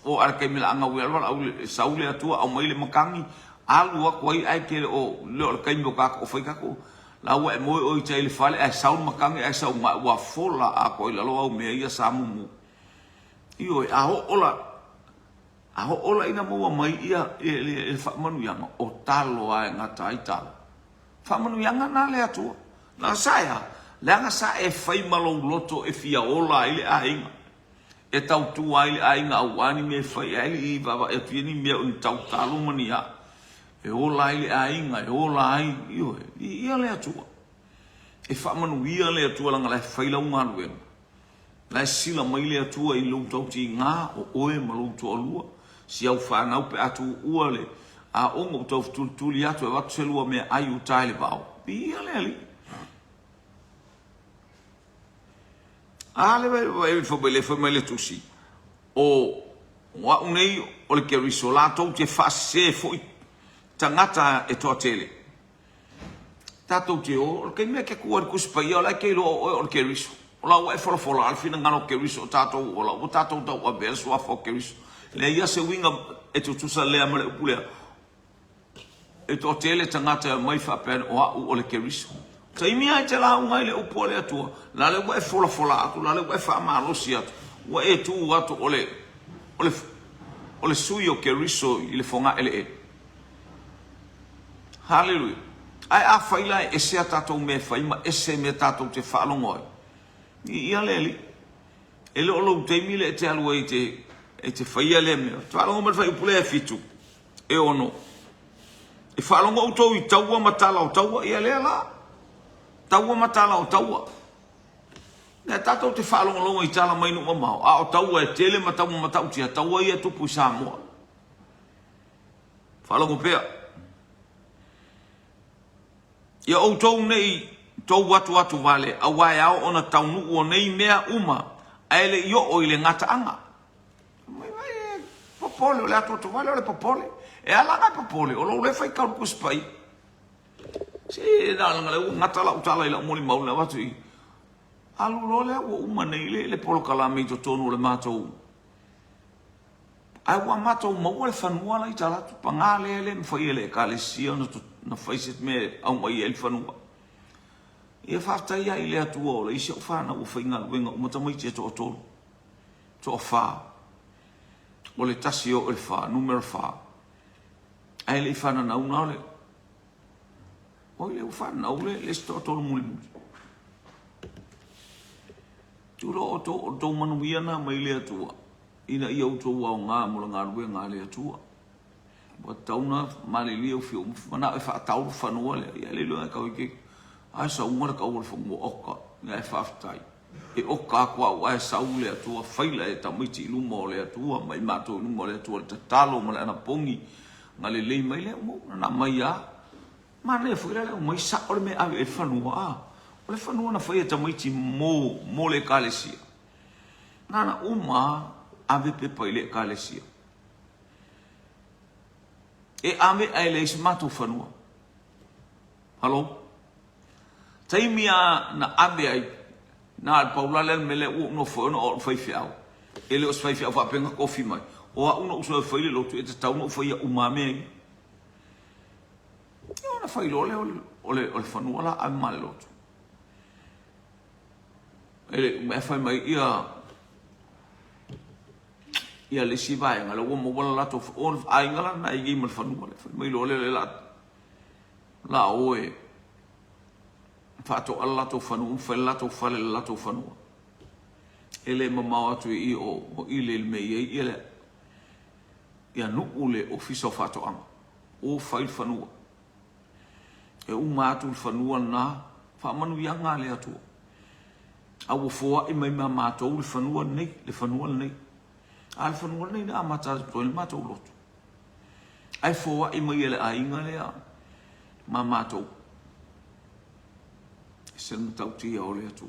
o a le taimi la naui alo valaau le sau le Atua aumai le matagi, alu atu ai ae te le o le o le taimi o tatou o fai tatou la ua e moe oe i tai i le fale ae sau le matagi ae sau mai ua fola atoa i lalo au mea ia sa mumu. Ioe, a oo la A oo la ina maua mai ia le faamanuiaga, o talo lava e gata ai talo. Faamanuiaga na a le Atua. Leaga sa e a? Leaga sa e fai ma lou loto e fia ola ai le aiga, e tautua ai le aiga aua ni mea e fai ai, i vaavaai atu ia ni mea o ni tautalo ma ni a, e ola ai le aiga, e ola ai, ioe, viia le Atua. E faamanuia le Atua leaga la e fai lau galuega. La e sila mai le Atua i lou tautiga, o oe ma lou toalua, si au fanau pe a tuua le aoga ua tau fetulituli atu e avatu se lua meaai uta i le vao. Viia le Alii. A le vai fai mai le fai mai le tusi, o o au nei o le Keriso, latou te faasese foi tagata e toatele. Tatou te o, o le taimi e te tu ai i le Tusi Paia, o la e te iloa o oe o le Keriso. O la ua e folafola le finagalo o Keriso o tatou o la ua tatou tauavea le suafa o Keriso. Leai ia se uiga e tutusa lea ma le upu lea, e toatele tagata e omai faapea o au o le Keriso. Taimi lava e te lauga ai le upu a le Atua, la le ua e folafola atu, la le ua e faamalosi atu, ua e tu atu o le, o le, O le sui o Keriso i le fogaeleele. Haleluia! Ae afai la e ese a tatou mea e fai ma ese mea tatou te faalogo ai, viia le Alii. E le o lou taimi lea e te alu ai e te, e te faia lea mea. E te faalogo mai le fuaiupu lea e 7, e 6. E faalogo outou i taua ma tala o taua, ia lea la. Taua ma tala o taua. Lea tatou te faalogologo i tala mai nuu mamao, a o taua e tele ma taua matautia, taua ia e tupu i Samoa. Faalogo pea. Ia outou ne i tou atuatu vale, auā e ao ona taunuu o nei mea uma, ae le i oo i le gataaga. Mai mai e popole, o le atuatu vale o le popole. E ala ona e popole, o lou lea faitau le Tusi Paia. Se na ona lea ua gata lau tala i lau molimau na avatu i alu loa lea ua uma nei le, le polokalame i totonu o le matou Ae ua matou maua le fanua la i Talatu, paga lea e le mafai e le Ekalesia ona fai se mea e aumai ai le fanua. Ia faafetai lava i le Atua o leai si au fanau ua faigaluega uma tamaiti e toatolu, toafa. O le tasi e oo i le fa, numera fa. Ae le i fananau na o le Oi lea ua fananau le, le isi toatolu mulimuli. Tulo o tou manuia na mai le Atua. Ina ia outou aoga mo le galuega a le Atua. Ua tatau ona malilie ou fia manao e faatau le fanua lea, ia le iloa e tau i ae sauga le tau o le fanua oka, ia ae faafetai. E oka atu au ae sau le Atua faila e tamaiti i luma o le Atua ma i matou i luma o le Atua le tatalo ma le anapogi na lelei mai lea ua na mai a. Manaia foi la le aumai sao le mea e ave i ai le fanua a. O le fanua na fai e tamaiti mo mo le ekalesia. Nana uma ave pepa i le ekalesia. E ave ae leai se matou fanua. Halo? Taimi a na ave ai, na o le pau la lea le mea lea ua ou nofo ai ona o au o le faifeau. E le o se faifeau faapea na tofi mai. O au na ou sau e fai le lotu, e tatau ona ou faia uma lava mea ia. Ia ona fai loa lea o le, o le fanua la ave ma le lotu. E le mea fai mai ia ia le isi vaega lea ua maua le latou o le aiga la lena e i ai ma le fanua lea. Fai mai loa lea la la o e faatoa le latou fanua ma fai le latou fale i le latou fanua. E le mamao atu i i o, o ile i le mea i ai ia le ia nuu le ofisa o faatoaga. O fai le fanua. E uma atu le fanua lena, faamanuiaga a le Atua. A ua foai mai ma matou le fanua lenei, le fanua lenei. A le fanua lenei na amata atu ai le matou lotu. Ae foai mai e le aiga lea ma matou. E se matautia o le Atua.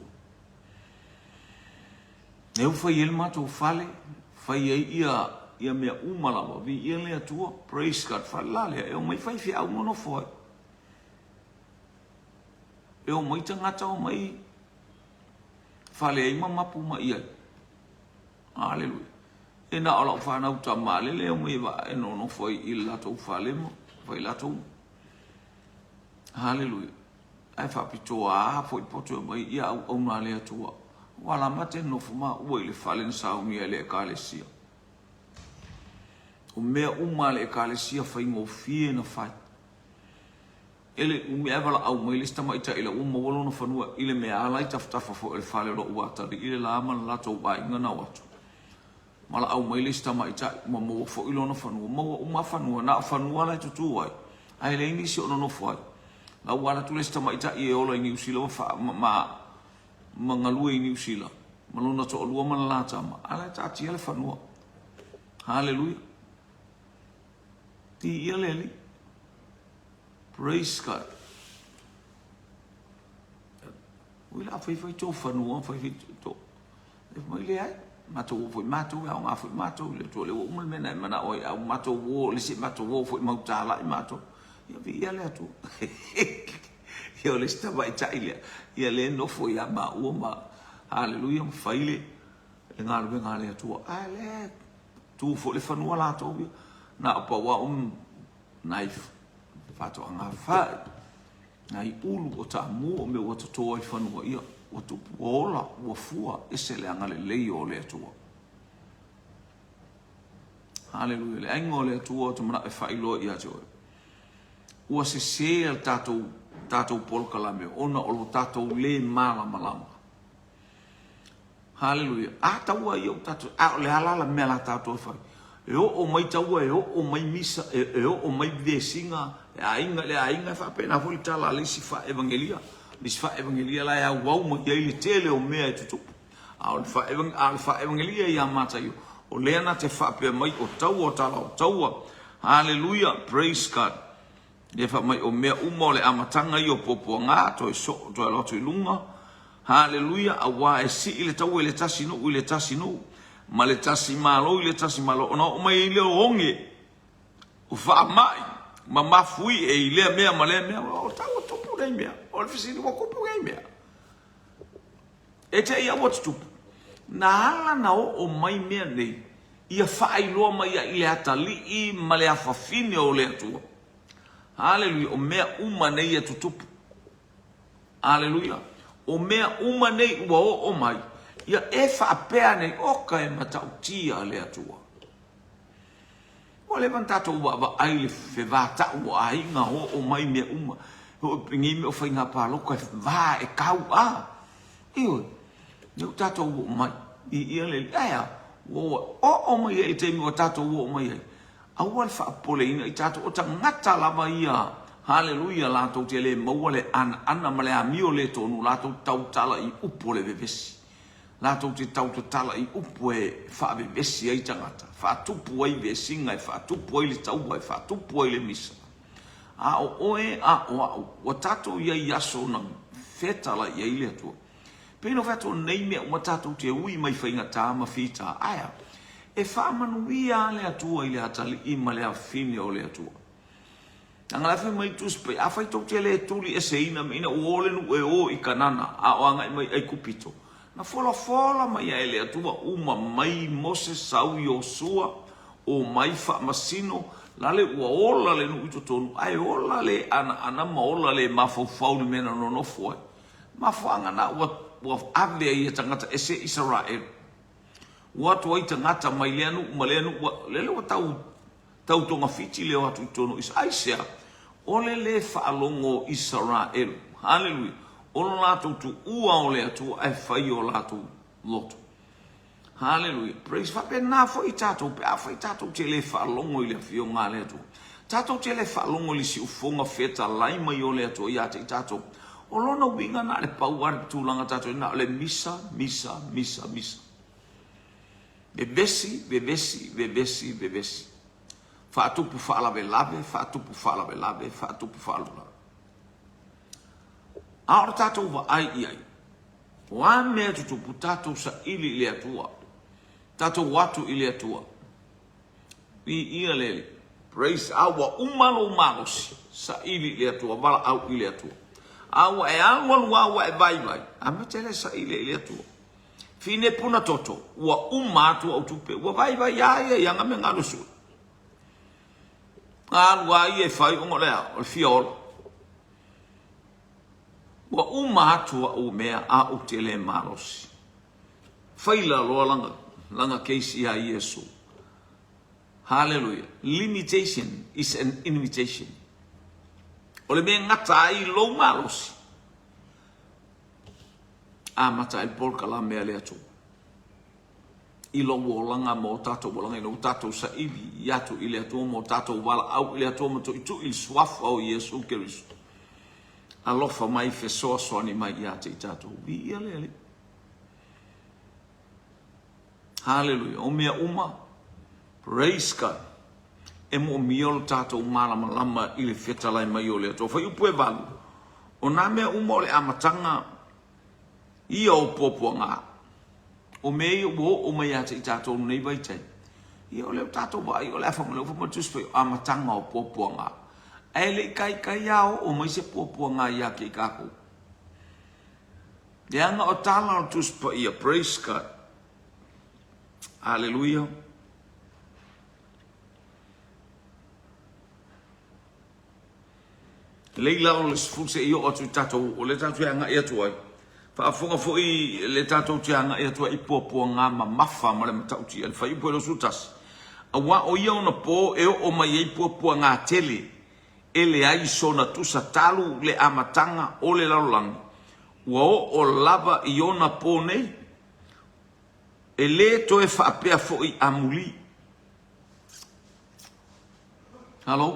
Lea ua fai ai le matou fale, fai ai ia, ia mea uma lava, viia le Atua, praise God, fale la lea, e omai faifeau ma nofo ai. E omai tagata, omai fale ai ma mapu mai ai. Aleluia. E na o lau fanau tama lele e omai e nonofo ai i le latou fale ma fai latou. Haleluia. Ae faapitoa a foi poto e omai ia auauna a le Atua. Ua la mate nofo maua i le fale na saunia e le Ekalesia. O mea uma a le Ekalesia faigofie na fai. E le umi ae valaau mai le isi tamaitai la ua maua lona fanua i le mea ala i tafatafa foi o le fale o lou atalii le la ma le latou aiga na o atu. Valaau mai le isi tamaitai ua maua foi lona fanua, maua uma fanua, na o fanua la e tutū ai, ae leai nisi o nonofo ai. La ua alu atu le isi tamaitai e ola i Niu Sila ma, fa, ma, ma, ma galue i Niu Sila, ma lona toalua ma le la tama, a la e taatia le fanua. Haleluia. Viia le Alii. Praise God. Ui la fai fai tō fanua, fai fai tō. E mai leai, matou o foi matou, e aoga foi matou i le Atua, lea ua uma le mea na e manao ai, a ua matou o, le isi matou o foi mautalai matou. Ia viia le Atua. Ia o le isi tamaitai lea, ia lea e nofo ia maua ma, haleluia, ma fai le, le galuega a le Atua. A lea tu foi le fanua latou ia. Na o pau lava o nai faatoaga fai. Nai ulu o taamu o mea ua toto ai fanua, ia, ua tupu, ua ola, ua fua, ese le agalelei o le Atua. Haleluia. Le aiga o le Atua ou te manao e faailoa ia te oe. Ua sesē le tatou, tatou polokalame ona o lo tatou lē malamalama. Haleluia. A taua ia o tatou, a o le a la la mea la tatou e fai? E oo mai taua, e oo mai misa, e, e oo mai vesiga, e aiga i le aiga, e faapena foi le tala a le isi faaevagelia. Le isi faaevagelia la e auau mai ai le tele o mea e tutupu. A o le faaevagelia ia Mataio, o lea na te faapea mai o taua o tala o taua. Haleluia, praise God. Lea fai mai o mea uma o le amataga ia o puapuaga, toe soo, toe alo atu i luga. Haleluia, auā e sii le taua i le tasi nuu i le tasi nuu, ma le tasi malo i le tasi malo, ona oo mai ai lea o oge, o faamai, ma mafuie i lea mea ma lea mea. O taua tupu nei mea. O le fesili, ua tupu nei mea? E te i a ua tutupu. Na ala na oo mai mea nei, ia faailoa mai ai i le atalii ma le afafine o le Atua. Haleluia, o mea uma nei e tutupu. Haleluia, o mea uma nei ua oo mai, ia e faapea nei, oka e matautia le Atua. Ua leva ona tatou vaavaai i le fevatau o aiga, oo mai mea uma, penei mea o faiga palota e va e tau a. Ioe, lea ua tatou oo mai i ia le, ae a, ua oo mai ai i le taimi ua tatou oo mai ai. Aua le faapopoleina i tatou, o tagata lava ia, haleluia, latou te le maua le anaana ma le amio le tonu, latou te tautala i upu o le vevesi. Latou te tautatala i upu e faavevesi ai tagata, faatupu ai vesiga, e faatupu ai le taua, e faatupu ai le misa. A o oe, a o a'u, ua tatou i ai i aso na fetalai ai le Atua. Pei ona fai atu o nei mea uma tatou te ui mai faigata ma fita, ae a? E faamanuia lava le Atua i le atalii ma le afafine o le Atua. Leaga la e fai mai le Tusi Paia, afai tou te le tuli eseina me ina ua o le nuu e o i Kanana, a o agai mai Aikupito, na folafola mai ai e le Atua uma mai Mose sau Iosua, o mai faamasino, lale ua ola le nuu i totonu, ae ola le anaana ma ola le mafaufau i le mea na nonofo ai. Mafuaaga na ua, ua ave ai e tagata ese Isaraelu. Ua atu ai tagata mai lea nuu ma lea nuu, ua, lele ua tau Tau togafiti le o atu i totonu o Isa. Aisea? O le lē faalogo o Isaraelu, haleluia, o lo latou tuua o le Atua ae fai o latou loto. Haleluia, praise. Faapena foi tatou, pe afai tatou te le faalogo i le Afioga a le Atua, tatou te le faalogo i le siufofoga fetalai mai o le Atua ia te i tatou, o lona uiga na o le pau lava le tulaga tatou i ai, na o le misa, misa, misa, misa. Vevesi, vevesi, vevesi, vevesi. Faatupu faalavelave, faatupu faalavelave, faatupu faalavelave. A o le tatou vaai i ai, o a mea tutupu, tatou saili i le Atua. Tatou o atu i le Atua. Viia le Alii. Praise. A ua uma lou malosi, saili i le Atua, valaau i le Atua. A ua e alualu a ua e vaivai, amata lea saili i le Atua. Fine puna toto, ua uma atu au tupe, ua vaivai a ia i ana mea galu sue. Galu a ia e fai ona o le a, o le fia ola. Ua uma atu au mea a ou te le malosi. Faila loa lana, lana case ia Iesu. Hallelujah. Limitation is an invitation. O le mea e gata ai lou malosi, Amata ai le polokalame a le Atua i lou olaga ma o tatou olaga ina ua tatou saili i atu i le Atua ma o tatou valaau i le Atua ma tuitui i le suafa o Iesu Keriso. Alofa mai fesoasoani mai ia te i tatou. Viia le Alii. Haleluia. O mea uma, praise God. E moomia lo tatou malamalama i le fetalai mai o le Atua. Fuaiupu e 8, o nā mea uma o le amataga ia o puapuaga. O mea ia ua oo mai ia te i tatou i lenei vaitaimi. Ia o lea ua tatou vaai, o le a fai mai, o lea ua fai mai le Tusi Paia, o amataga o puapuaga. Ae le i taitai lava oo mai se puapuaga ia te i tatou. Leaga o tala o le Tusi Paia, praise God. Aleluia. Lei lalo le 10 se i oo atu i tatou, o lea tatou te agai atu ai. Faafofoga foi le tatou te agai atu ai i puapuaga mamafa ma le matautia, le fuaiupu e 21. Auā o ia ona pō e oo mai ai puapuagā tele, e leai sona tusa talu le amataga o le lalolagi, ua oo lava i ona pō nei, e lē toe faapea foi amuli. Halo?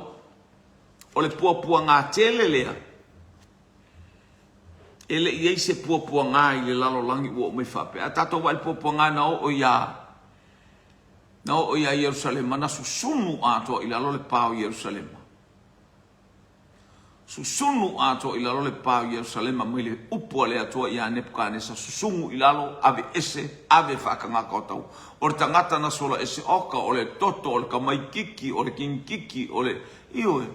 O le puapuagā tele lea, e le i i ai se puapuagā i le lalolagi ua oo mai faapea. A tatou vaai i le puapuagā na oo iā Na oo iā Ierusalema, na susunu atoa i lalo le pa o Ierusalema. Susunu atoa i lalo le pa o Ierusalema mai le upu a le Atua iā Nepukanesa, susugu i lalo, ave ese, ave faatagata o tau. O le tagata na sola ese, oka, o le toto, o le tamaititi, o le kinititi, o le, ioe,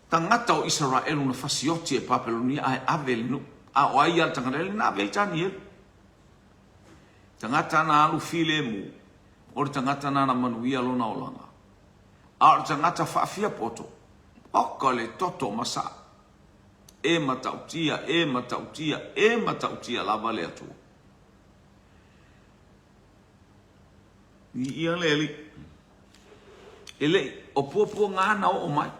tagata o Isaraelu na fasioti e Papelonia ae ave le nuu. A o ai ia le tagata? Na ave ai Tanielu. Tagata na alu filemu, o le tagata nana manuia lona olaga. A o le tagata faafiapoto, oka le toto ma sa. E matautia, e matautia, e matautia lava le Atua. Viia le Alii. E le i, o puapuaga na oo mai.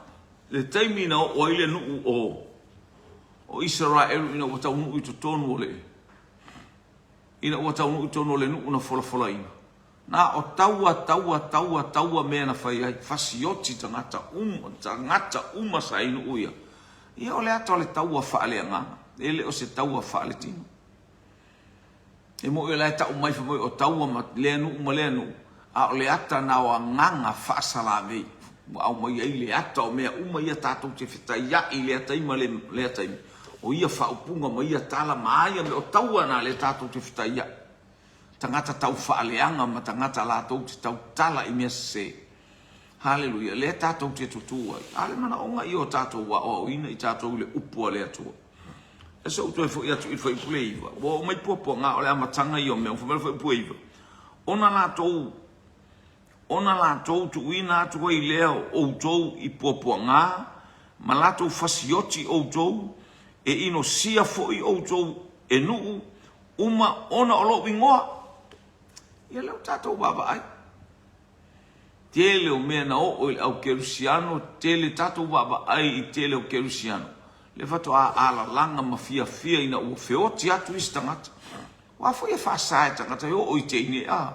Le taimi na oo ai le nuu o, o Isaraelu ina ua taunuu i totonu o le Ina ua taunuu i totonu o le nuu na folafolaina, na o taua, taua, taua, taua mea na fai ai, fasioti tagata uma, tagata uma sa i nuu ia. Ia o le ata o le taua faaleagaga, e le o se taua faaletino. E moi o la e tau mai fai mai o taua ma lea nuu ma lea nuu, a o le ata na o agaga faasalavei ua aumai ai le ata o mea uma ia tatou te fetaiai i lea taimi ma lea taimi. O ia faaupuga ma ia tala ma a ia mea, o taua na lea tatou te fetaiai. Tagata tau faaleaga ma tagata latou te tautala i mea sese. Haleluia, lea tatou te tutū ai. A o le manaoga ia o tatou aoaoina i tatou i le upu a le Atua. E se i ou toe foi atu i le fuaiupu le 9. Ua oo mai puapuaga, o le amataga ia o mea uma. Fai mai le fuaiupu e 9, ona latou ona latou tuuina atu ai lea o outou i puapuaga, ma latou fasioti outou, e inosia foi outou e nuu uma ona o lou igoa. Ia lea ua tatou vaavaai. Tele o mea na oo i le au Kerisiano, tele tatou vaavaai i tele o Kerisiano, lea faatoa alalaga ma fiafia ina ua feoti atu isi tagata. Aua foi e faasa e tagata e oo i teine, a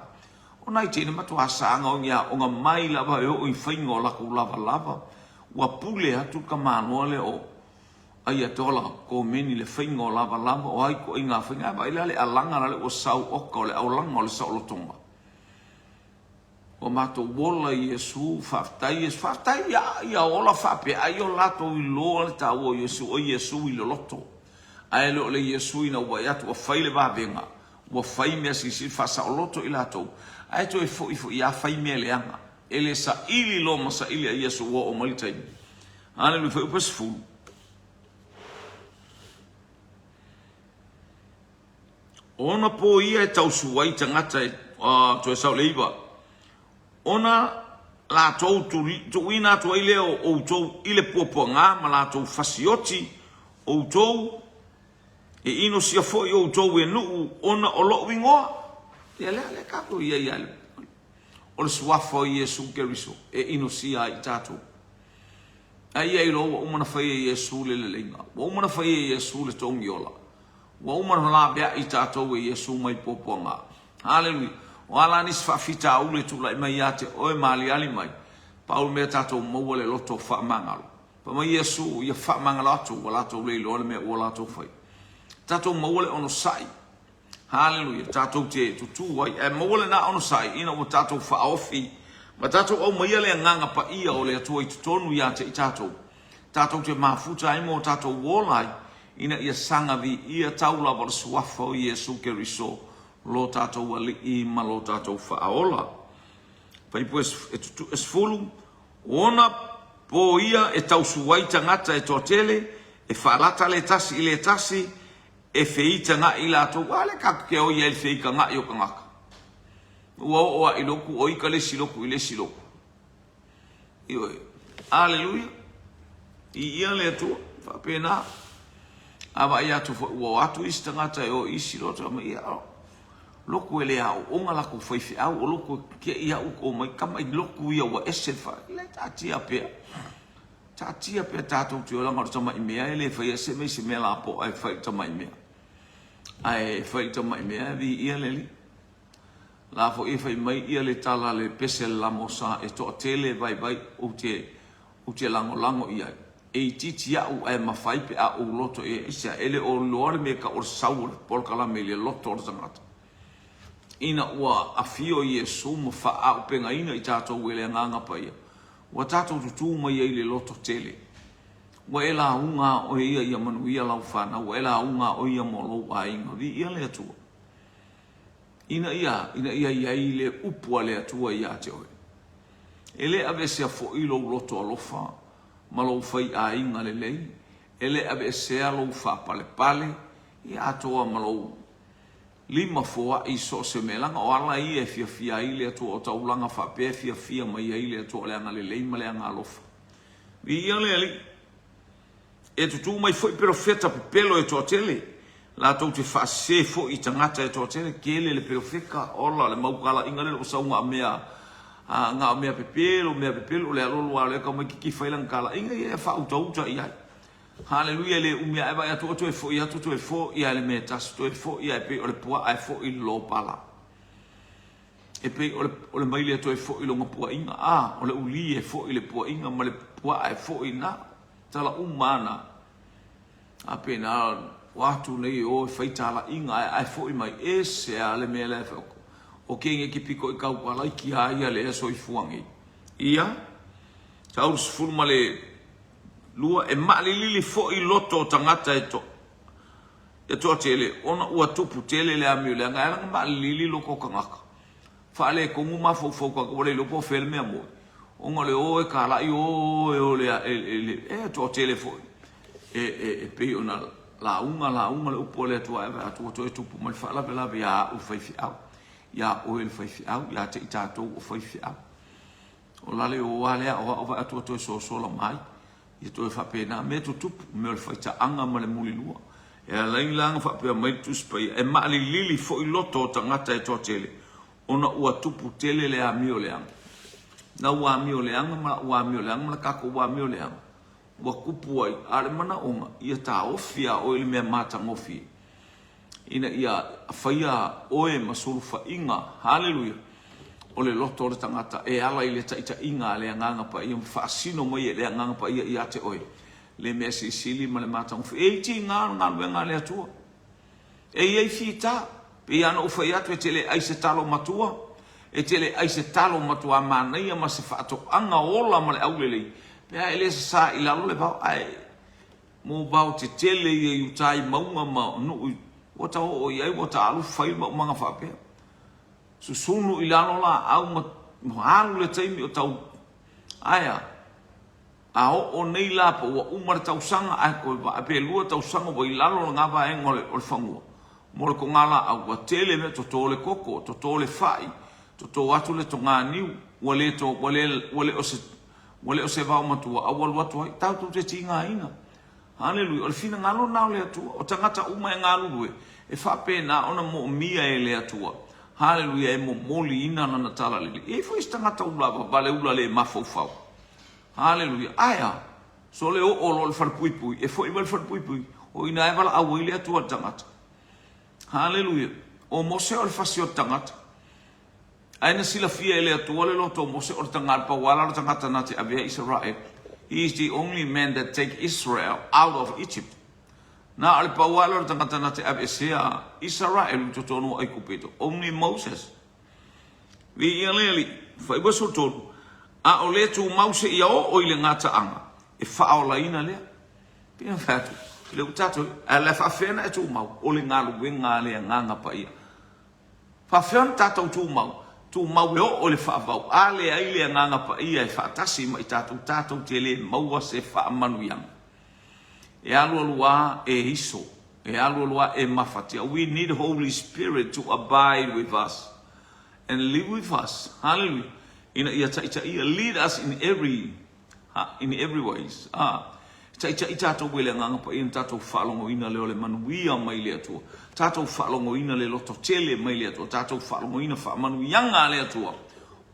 o nai teine matuā saga o ni aoga mai lava e oo i faiga o lakou lavalava, ua pule atu le tamaloa lea o Ayatollah Khomeini i le faiga o lavalava, o a ituaiga faiga, ae vaai la le alaga la le ua sau oka o le aolaga o le saolotoga. Ua matou ola i Iesu, faafetai Iesu, faafetai ia, ia ola faapea, ai o latou iloa le taua o Iesu, o Iesu i loloto. Ae le o le Iesu ina ua vaai atu ua fai le vavega, ua fai mea silisili faasaoloto i latou, ae toe foi foi lava fai mea leaga. E le saili loa ma saili a Iesu ua oo mai le taimi. Aleluia, fuaiupu e 10. Ona po ia e tausu ai tagata e toe sau le iva, ona latou tuuina atu ai lea o outou i le puapuaga ma latou fasioti outou, e inosia foi outou e nuu ona o lou igoa. Ia lea, lea tatou i ai ia o le suafa o Iesu Keriso e inosia ai i tatou. A ia iloa ua uma ona fai e Iesu le leleiga, ua uma ona fai e Iesu le togi ola, Ua uma ona laveai tatou e Iesu mai puapuaga. Haleluia! O a la nisi faafitauli e tulai mai ia te oe ma aliali mai, pau le mea tatou maua le loto faamagalo. Fai mai Iesu, ia faamagalo atu ua latou le iloa le mea ua latou fai. Tatou maua le onosai. Haleluia! Tatou te tutū ai. Ae maua lena onosai ina ua tatou faaofi ma tatou aumaia le agaga paia o le Atua i totonu ia te i tatou. Tatou te mafuta ai ma o tatou ola ai, ina ia saga viia tau lava o le Suafa o Iesu Keriso, lo tatou Alii ma lo tatou Faaola. Fuaiupu e 10, Ona po ia e tausu ai tagata e toatele, e faalata le tasi i le tasi, e feitagaʻi latou. A lea tatou te oi ai i le feitagaʻi o tagata. Ua oo lava i lotu, o ita le isi lotu i le isi lotu. Ioe. Aleluia. Viia le Atua. Faapena. A vaai atu foi ua o atu isi tagata e o i isi lotu, fai mai, ia, Loku e le aooga lakou faifeau, o loku e keʻi au ko mai kama i loku ia ua ese le fa, le taatia pea. Taatia pea tatou te olaga o le tamai mea e le faia se mea i se mea lapoa e fai i le tamai mea. Ae fai i le tamai mea e viia le Alii. La foi e fai mai ia le tala a le pese a le lamosa e toatele vaivai ou te ou te lagolago i ai. E itiiti au ae mafai pe a ou loto i ai. Aisea? E le o iloa le mea e tau o le sau o le polokalame i le loto o le tagata. Ina ua afio Iesu ma faaaupegaina i tatou e le Agaga Paia, ua tatou tutū mai ai i le loto tele. Ua e lauga a oe ia ia manuia lau fanau, ua e lauga a oe ia mo lou aiga. Viia le Atua. Ina ia, ina ia i ai le upu a le Atua ia te oe. E le aveesea foi lou loto alofa ma lou faiaiga lelei, e le aveesea lou faapalepale, ia atoa ma lou limafoaʻi i so o se mea, leaga o ala ia e fiafia ai le Atua, o taulaga faapea e fiafia mai ai le Atua, o le agalelei ma le agaalofa. Viia le Alii! E tutū mai foi perofeta pepelo e toatele, latou te faasese foi i tagata e toatele, tele le perofeka, ola le mau talaiga lea o sau na o mea, na o mea pepelo, mea pepelo, o le alualu lava o lea tau mai kiki fai lana talaiga, ia e faautauta i ai. Haleluia, e le umi ae vaai atu ua toe foi atu, toe foi lava i le mea e tasi, toe foi lava e pei o le puaa e foi i le lopala. E pei o le, o le maile e toe foi i lona puaina, a, o le uli e foi i le puaina ma le puaa e foi na. Tala uma ana a pena o atu nei e o e fai talaiga ae ae foi mai ese a le mea lea e fai o kēia ke piko i kau ala i kia ia lea soifua nei ia tau 12 e maalilili foi loto o tagata e to e toatele ona ua tupu tele le amio leaga e ala ona maalilili loto o tagata faaletonu mafaufau tagata ua le iloa po o fea le mea moni ona o le o e talai o e o le e toatele foi e e e pei ona lauga lauga le upu a le Atua ae vaai atu ua toe tupu mai le faalavelave ia au le faifeau ia oe le faifeau ia te i tatou o faifeau o la le o a lea o au vaai atu ua toe sosola mai ia toe faapena mea tutupu mea o le faitaaga ma le mulilua e ala ai la ona faapea mai le Tusi Paia e maalilili foi loto o tagata e toatele ona ua tupu tele le amio leaga. Lau amio leaga ma la'u amio leaga ma le tatou amio leaga ua tupu ai, a o le manaoga ia taofi a oe i le mea matagofie ina ia faia oe ma sulufaiga, haleluia, o le loto o le tagata e ala i le taitaiga a le Agaga Paia ma faasino mai e le Agaga Paia ia te oe le mea silisili ma le matagofie. E itiga le galuega a le Atua. E i ai fita, pei lava ona ou fai atu e te le ai se talo matua, e te le ai se talo matuā manaia ma se faatoaga ola ma le aulelei, pe a e le sasā i lalo le vao, ae mo vao tetele ia i uta i mauga ma nuu ua ta oo i ai ua ta alu fai le maumaga faapea. Susunu i lalo laau ma alu le taimi o tau, ae a? A oo nei la po ua uma le tausaga ae toe vaai pe lua tausaga ua i lalo lena vaega o le, o le fanua mo le togalaau, ua tele mea, toto le koko, toto le fai, toto atu le toganiu, ua le to, ua le, ua le o se, ua le o se vao matua a ua alu atu ai. Tatou te tigaina. Haleluia. O le finagalo lena o le Atua. O tagata uma e galulue, e faapena ona moomia e le Atua. Haleluia, e momoliina lana talalelei. E i ai foi isi tagata ula vavale, ula le mafaufau. Haleluia! Ae a? Sole oo loa i le falepuipui, e foi mai le falepuipui, o i ina e valaau ai le Atua i le tagata. Haleluia! O Mose o le fasi o le tagata. Ae na silafia e le Atua le loto o Mose o le tagata, pau lava la o le tagata na te avea Isaraelu. He is the only man that take Israel out of Egypt. Na o le pau lava lea o le tagata na te aveesea Isaraelu i totonu o Aikupito. Only Moses. Viia le Alii, 93, a o le tumau seia oo i le gataaga, e faaolaina lea. Pei ona fai atu, o lea ua tatou, ae o le a faafefea ona e tumau? O le galuega a le Agaga Paia. Faafefea ona tatou tumau? Tumau e oo i le faavau. A leai le Agaga Paia e faatasi ma i tatou, tatou te le maua se faamanuiaga. E alualu lava e iso, e alualu lava e mafatia. We need Holy Spirit to abide with us and live with us. Hallelujah. Ina ia taitaia, lead us in every, in every ways. Ah. Taitai tatou e le Agaga Paia na tatou faalogoina lea o le manuia mai le Atua. Tatou faalogoina le lototele mai le Atua. Tatou faalogoina faamanuiaga a le Atua.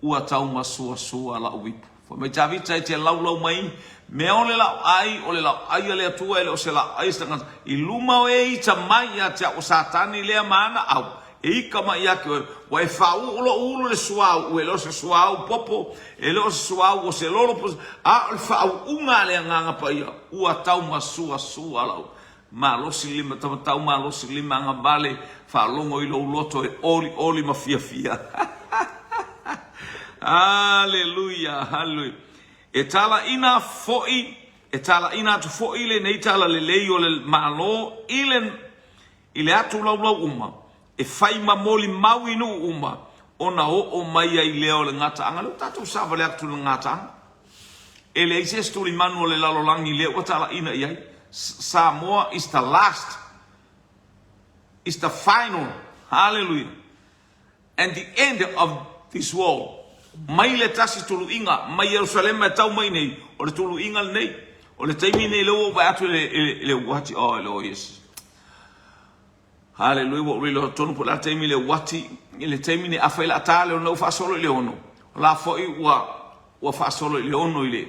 Ua taumasuasua la'u ipu. Fai mai Tavita e te laulau mai mea o le la'u ai, o le la'u ai a le Atua e le o se la'u ai a se tagata. I luma o e ita mai ia te a'u o Satani lea ma ana au, e ika mai ia te oe, ua e faauu lo'u ulu i le suauu, e le o se suauu popo, e le o se suauu o se lolo, a o le faauuga a le Agaga Paia, ua taumasuasua la'u malosi lima tamatau malosi lima agavale, faalogo i lou loto e olioli ma fiafia. Haleluia, haleluia. E talaina foi, e talaina atu foi lenei talalelei o le Malo i le, i le atu laulau uma, e fai ma molimau i nuu uma, ona oo mai ai lea o le gataaga. Lea ua tatou savali atu i le gataaga. E leai se isi tulimanu o le lalolagi lea ua talaina i ai. Samoa is the last, is the final, hallelujah, and the end of this world. Mai le tasi tuluiga, mai Ierusalema e tau mai nei, o le tuluiga lenei. O le taimi lenei lea ua ou vaai atu i le uati, oh, e le o Iesu. Haleluia, ua ou le iloa tonu po o le a le taimi i le uati i le taimi nei. Afai o le a ta le 6, ua faasolo i le 6. O la foi ua, ua faasolo i le 6 i le,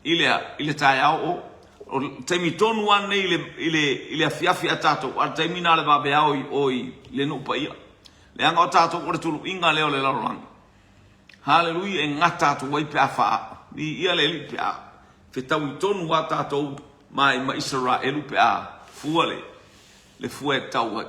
i le a, i le taeao o, o le taimi tonu lava lenei i le, i le, i le afiafi a tatou, a o le taimi lena o le vaveao i o i le nuu paia. Leaga o tatou o le tuluiga lea o le lalolagi. Haleluia, e gata atu ai pe a faa, viia le Alii pe a fetaui tonu lava tatou ma, ma Isaraelu pe a fua le, le fua e tau ai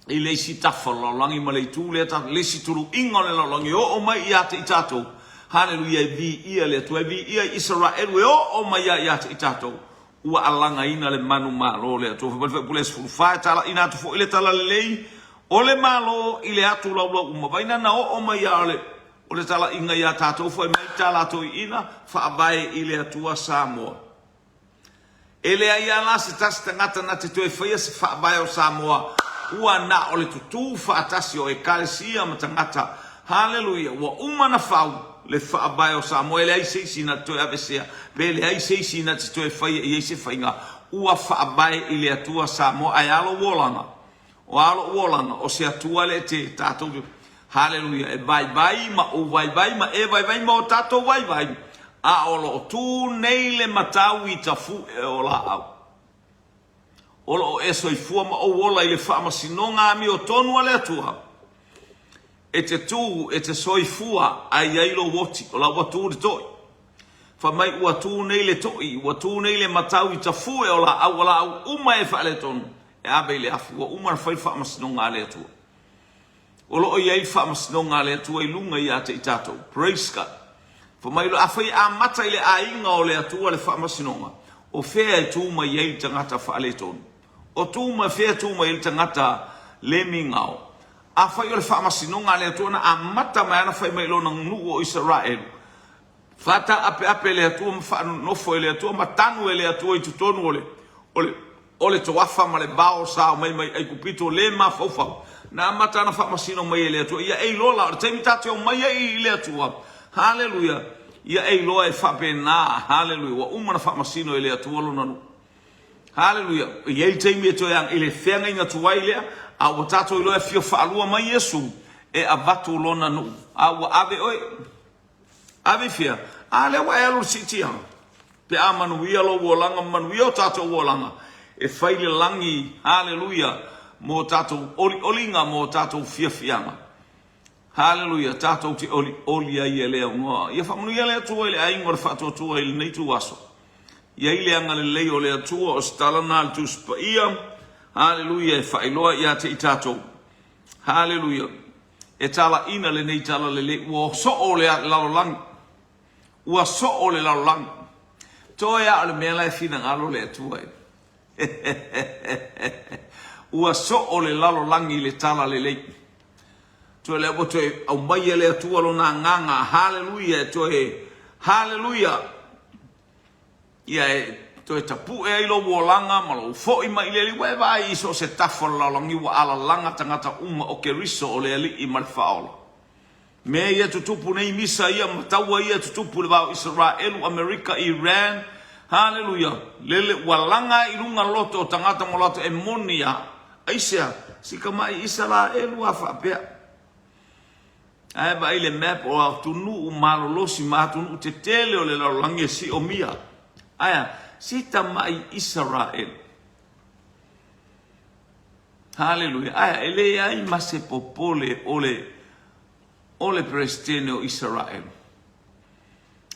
i le isi tafa o le lalolagi ma le itu lea, le isi tuluiga o le lalolagi e oo mai ia te i tatou. Haleluia, e viia le Atua, e viia Isaraelu e oo mai ia ia te i tatou. Ua alagaina le manumalo o le Atua. Fai mai le Faipule 14, e talaina atu foi le talalelei o le Malo i le atu laulau uma. Vaina na oo mai ia o le o le talaiga ia tatou, fai mai ta latou iina, faavae i le Atua Samoa. E leai lava la se tasi tagata na te toe faia se faavae o Samoa, ua na o le tutū faatasi o Ekalesia ma tagata. Haleluia! Ua uma na fau le faavae o Samoa, e leai se isi na te toe aveesea, pe leai se isi na te toe faia i ai se faiga. Ua faavae i le Atua Samoa. Ae a lou olaga? O a lou olaga? O se Atua le te tatou te Haleluia! E vaivai ma ou vaivai ma e vaivai ma o tatou vaivai, a o lo o tu nei le matau i tafuʻe o laau. O lo o e soifua ma ou ola i le faamasinoga amiotonu a le Atua. E te tu, e te soifua, a i ai lou oti, o la ua tu le toi. Fai mai ua tu nei le toi, ua tu nei le matau i tafue o laau, o laau uma e faaletonu, e ave i le afu, ua uma ona fai le faamasinoga a le Atua. O lo o i ai le faamasinoga a le Atua i luga ia te i tatou. Praise God. Fai mai, afai e amata i le aiga o le Atua le faamasinoga, o fea e tu mai ai le tagata faaletonu? O tu mai, fea e tu mai ai le tagata le migao? Afai o le faamasinoga a le Atua na amata mai ana fai mai i lona nuu o Isaraelu, faataapeape e le Atua ma faanonofo e le Atua ma tanu e le Atua i totonu o le, o le, o le toafa ma le vao sa omai mai Aikupito le mafaufau, na amata ana faamasino mai e le Atua, ia e iloa la, o le taimi ta te omai ai i le Atua, haleluia, ia e iloa e faapena, haleluia, ua uma ona faamasino e le Atua lona nuu. Haleluia! E i ai le taimi e toe i le feagaiga tuai lea, a ua tatou iloa e afio faalua mai Iesu e avatu lona nuu. A ua ave oe? Ave i fea? A lea ua e alu i le siitiaga. Pe a manuia lou olaga ma manuia o tatou olaga, e fai le lagi, haleluia, mo tatou olioliga, mo tatou fiafiaga. Haleluia, tatou te olioli ai e le aunoa. Ia faamanuia le Atua i le aiga o le faatuatua i lenei ituaso. I ai le agalelei o le Atua, o se tala lena a le Tusi Paia, haleluia, e faailoa ia te i tatou. Haleluia. E talaina lenei talalelei, ua soo le lalolagi. Ua soo le lalolagi. Toe a o le mea la e finagalo le Atua e. Ua soo le lalolagi i le talalelei. Toe lea ua toe aumai e le Atua lona agaga, haleluia, e toe, haleluia, ia e toe tapue ai lou olaga ma lou foi mai i le Alii. Ua e vaai i so o se tafa o le lalolagi ua alalaga tagata uma o Keriso o le Alii ma le Faaola. Mea ia tutupu nei misa ia ma taua ia tutupu i le va o Isaraelu, Amerika, Iran, Haleluia! Lele ua laga ai i luga loto o tagata ma latou e moni a. Aisea? Si tamai Isaraelu a faapea. Ae vaai le map o atunuu malolosi ma atunuu tetele o le lalolagi e siomia. Aea? Si tamai Isaraelu. Haleluia! Aea? E leai ma se popole o le o le Peresetene o Isaraelu.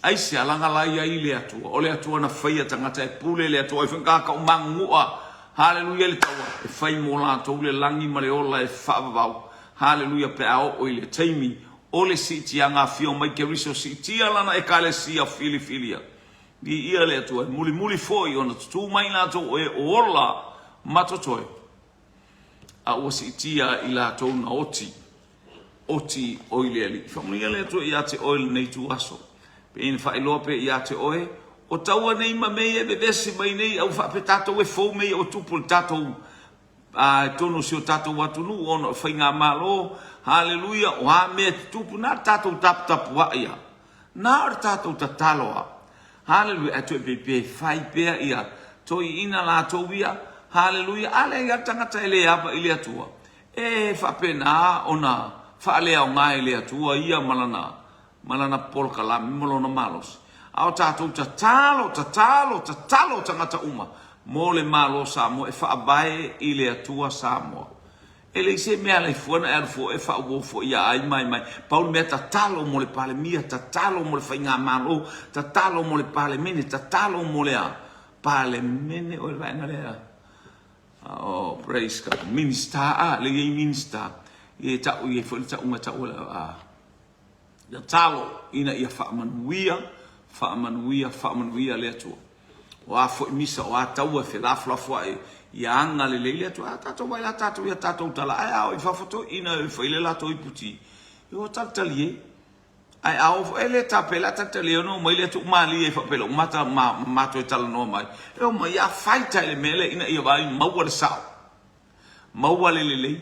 Aisea? Laga la ia i le Atua. O le Atua na faia tagata e pule le Atua. Ai foi tagata o maguua. Haleluia i le taua. E fai mo latou le lagi ma le ola e faavavau. Haleluia pe a oo i le taimi o le siitiaga afio mai Keriso siitia lana Ekalesia filifilia. Viia le Atua. E mulimuli foi ona tutū mai latou o e o ola ma totoe. A ua siitia i latou na oti. Oti oi le Alii. Faamanuia le Atua ia te oe lenei ituaso. Pe ina faailoa pea ia te oe, o taua nei ma mea ia e vevesi mai nei, a ua faapea tatou e fou mea ia ua tupu i le tatou a i totonu o si o tatou atunuu ona o faigamalo, haleluia, o a mea e tutupu, na o le tatou taputapuai lava. Na o le tatou tatalo lava. Haleluia, ae toe pei fai pea ia toeaiina latou ia, haleluia, a leai lava le tagata e le ava i le Atua, E faapena ona faaleaoga e le Atua ia ma lana, ma lana polokalame ma lona malosi. A o tatou tatalo, tatalo, tatalo tagata uma mo le Malo Samoa e faavae i le Atua Samoa. E leai se mea alai fua na e alu fua e faauo fua ia ai mai mai. Pau le mea tatalo mo le Palemia, tatalo mo le Faigamalo, tatalo mo le Palemene, tatalo mo le a? Palemene oe le vaega lea. Oh, praise God. Minista, a, le iai minista. E tau iai foi le tauga tau a. Tatalo ina ia faamanuia, faamanuia, faamanuia le Atua. O a foi misa, o a taua e felafolafoai, ia agalelei le Atua. A tatou vai la tatou ia tatou tala, ae a o i fafo toeaiina e fai le latou iputi, ua talitali e. Ae a oo foi, e le tape la talitali ona omai lea tuumalie ai faapea lou mata ma ma toe talanoa mai. E omai a faita i le mea lea ina ia vaai maua le sao. Maua le lelei.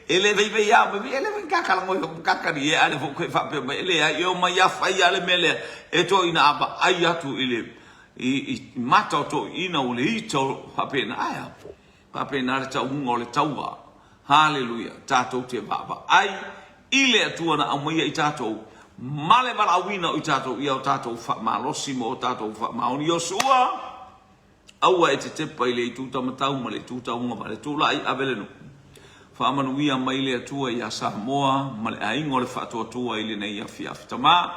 E le vaivai a mai, e le vaivai kakalago i kakali e ale foi faapea mai. E leai, e omai a fai a le mea lea e toeaiina a vaai atu i le i mata o toeaiina o le ita o faapena. Ae a? Faapena le tauga o le taua. Haleluia! Tatou te vaavaai i le Atua na aumaia i tatou ma le valaauina o i tatou ia o tatou faamalosi ma o tatou faamaoni. Iosua, aua e te tepa i le itu tamatau ma le itu tauagavale. Tulai, ave le nuu. Faamanuia mai le Atua iā Samoa ma le aiga o le Faatuatua i lenei afiafi. Tama,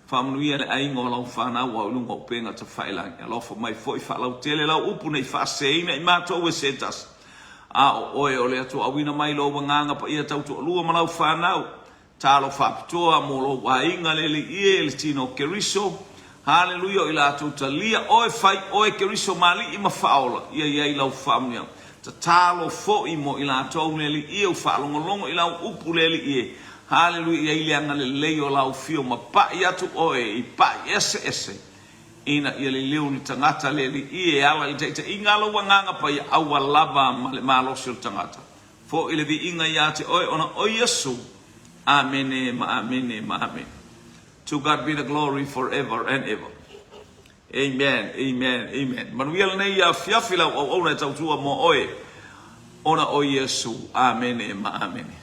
faamanuia le aiga o lau fanau ao i luga o upega tafailagi. Alofa mai foi faalautele lau upu nei faaseseina i matou e se tasi. A o oe o le Atua auina mai lou agaga paia tautoalua ma lau fanau. Talo faapitoa mo lou aiga le Alii e, le tino o Keriso. Haleluia o i latou talia oe fai oe Keriso ma Alii ma Faaola ia i ai lau faamanuiaga. Tatalo foi mo i latou le Alii e ua faalogologo i lau upu le Alii e. Haleluia i ai le agalelei o lau fio ma pai atu oe i pai eseese ina ia liliu le tagata le Alii e ala i taitaiga a lou agaga paia aua lava ma le malosi o le tagata. Foi le viiga ia te oe ona o Iesu. Amene ma amene ma amene. To God be the glory forever and ever. Amen, amen, amen. Manuia lenei afiafi lau auauna e tautua mo oe ona o Iesu. Amene ma amene.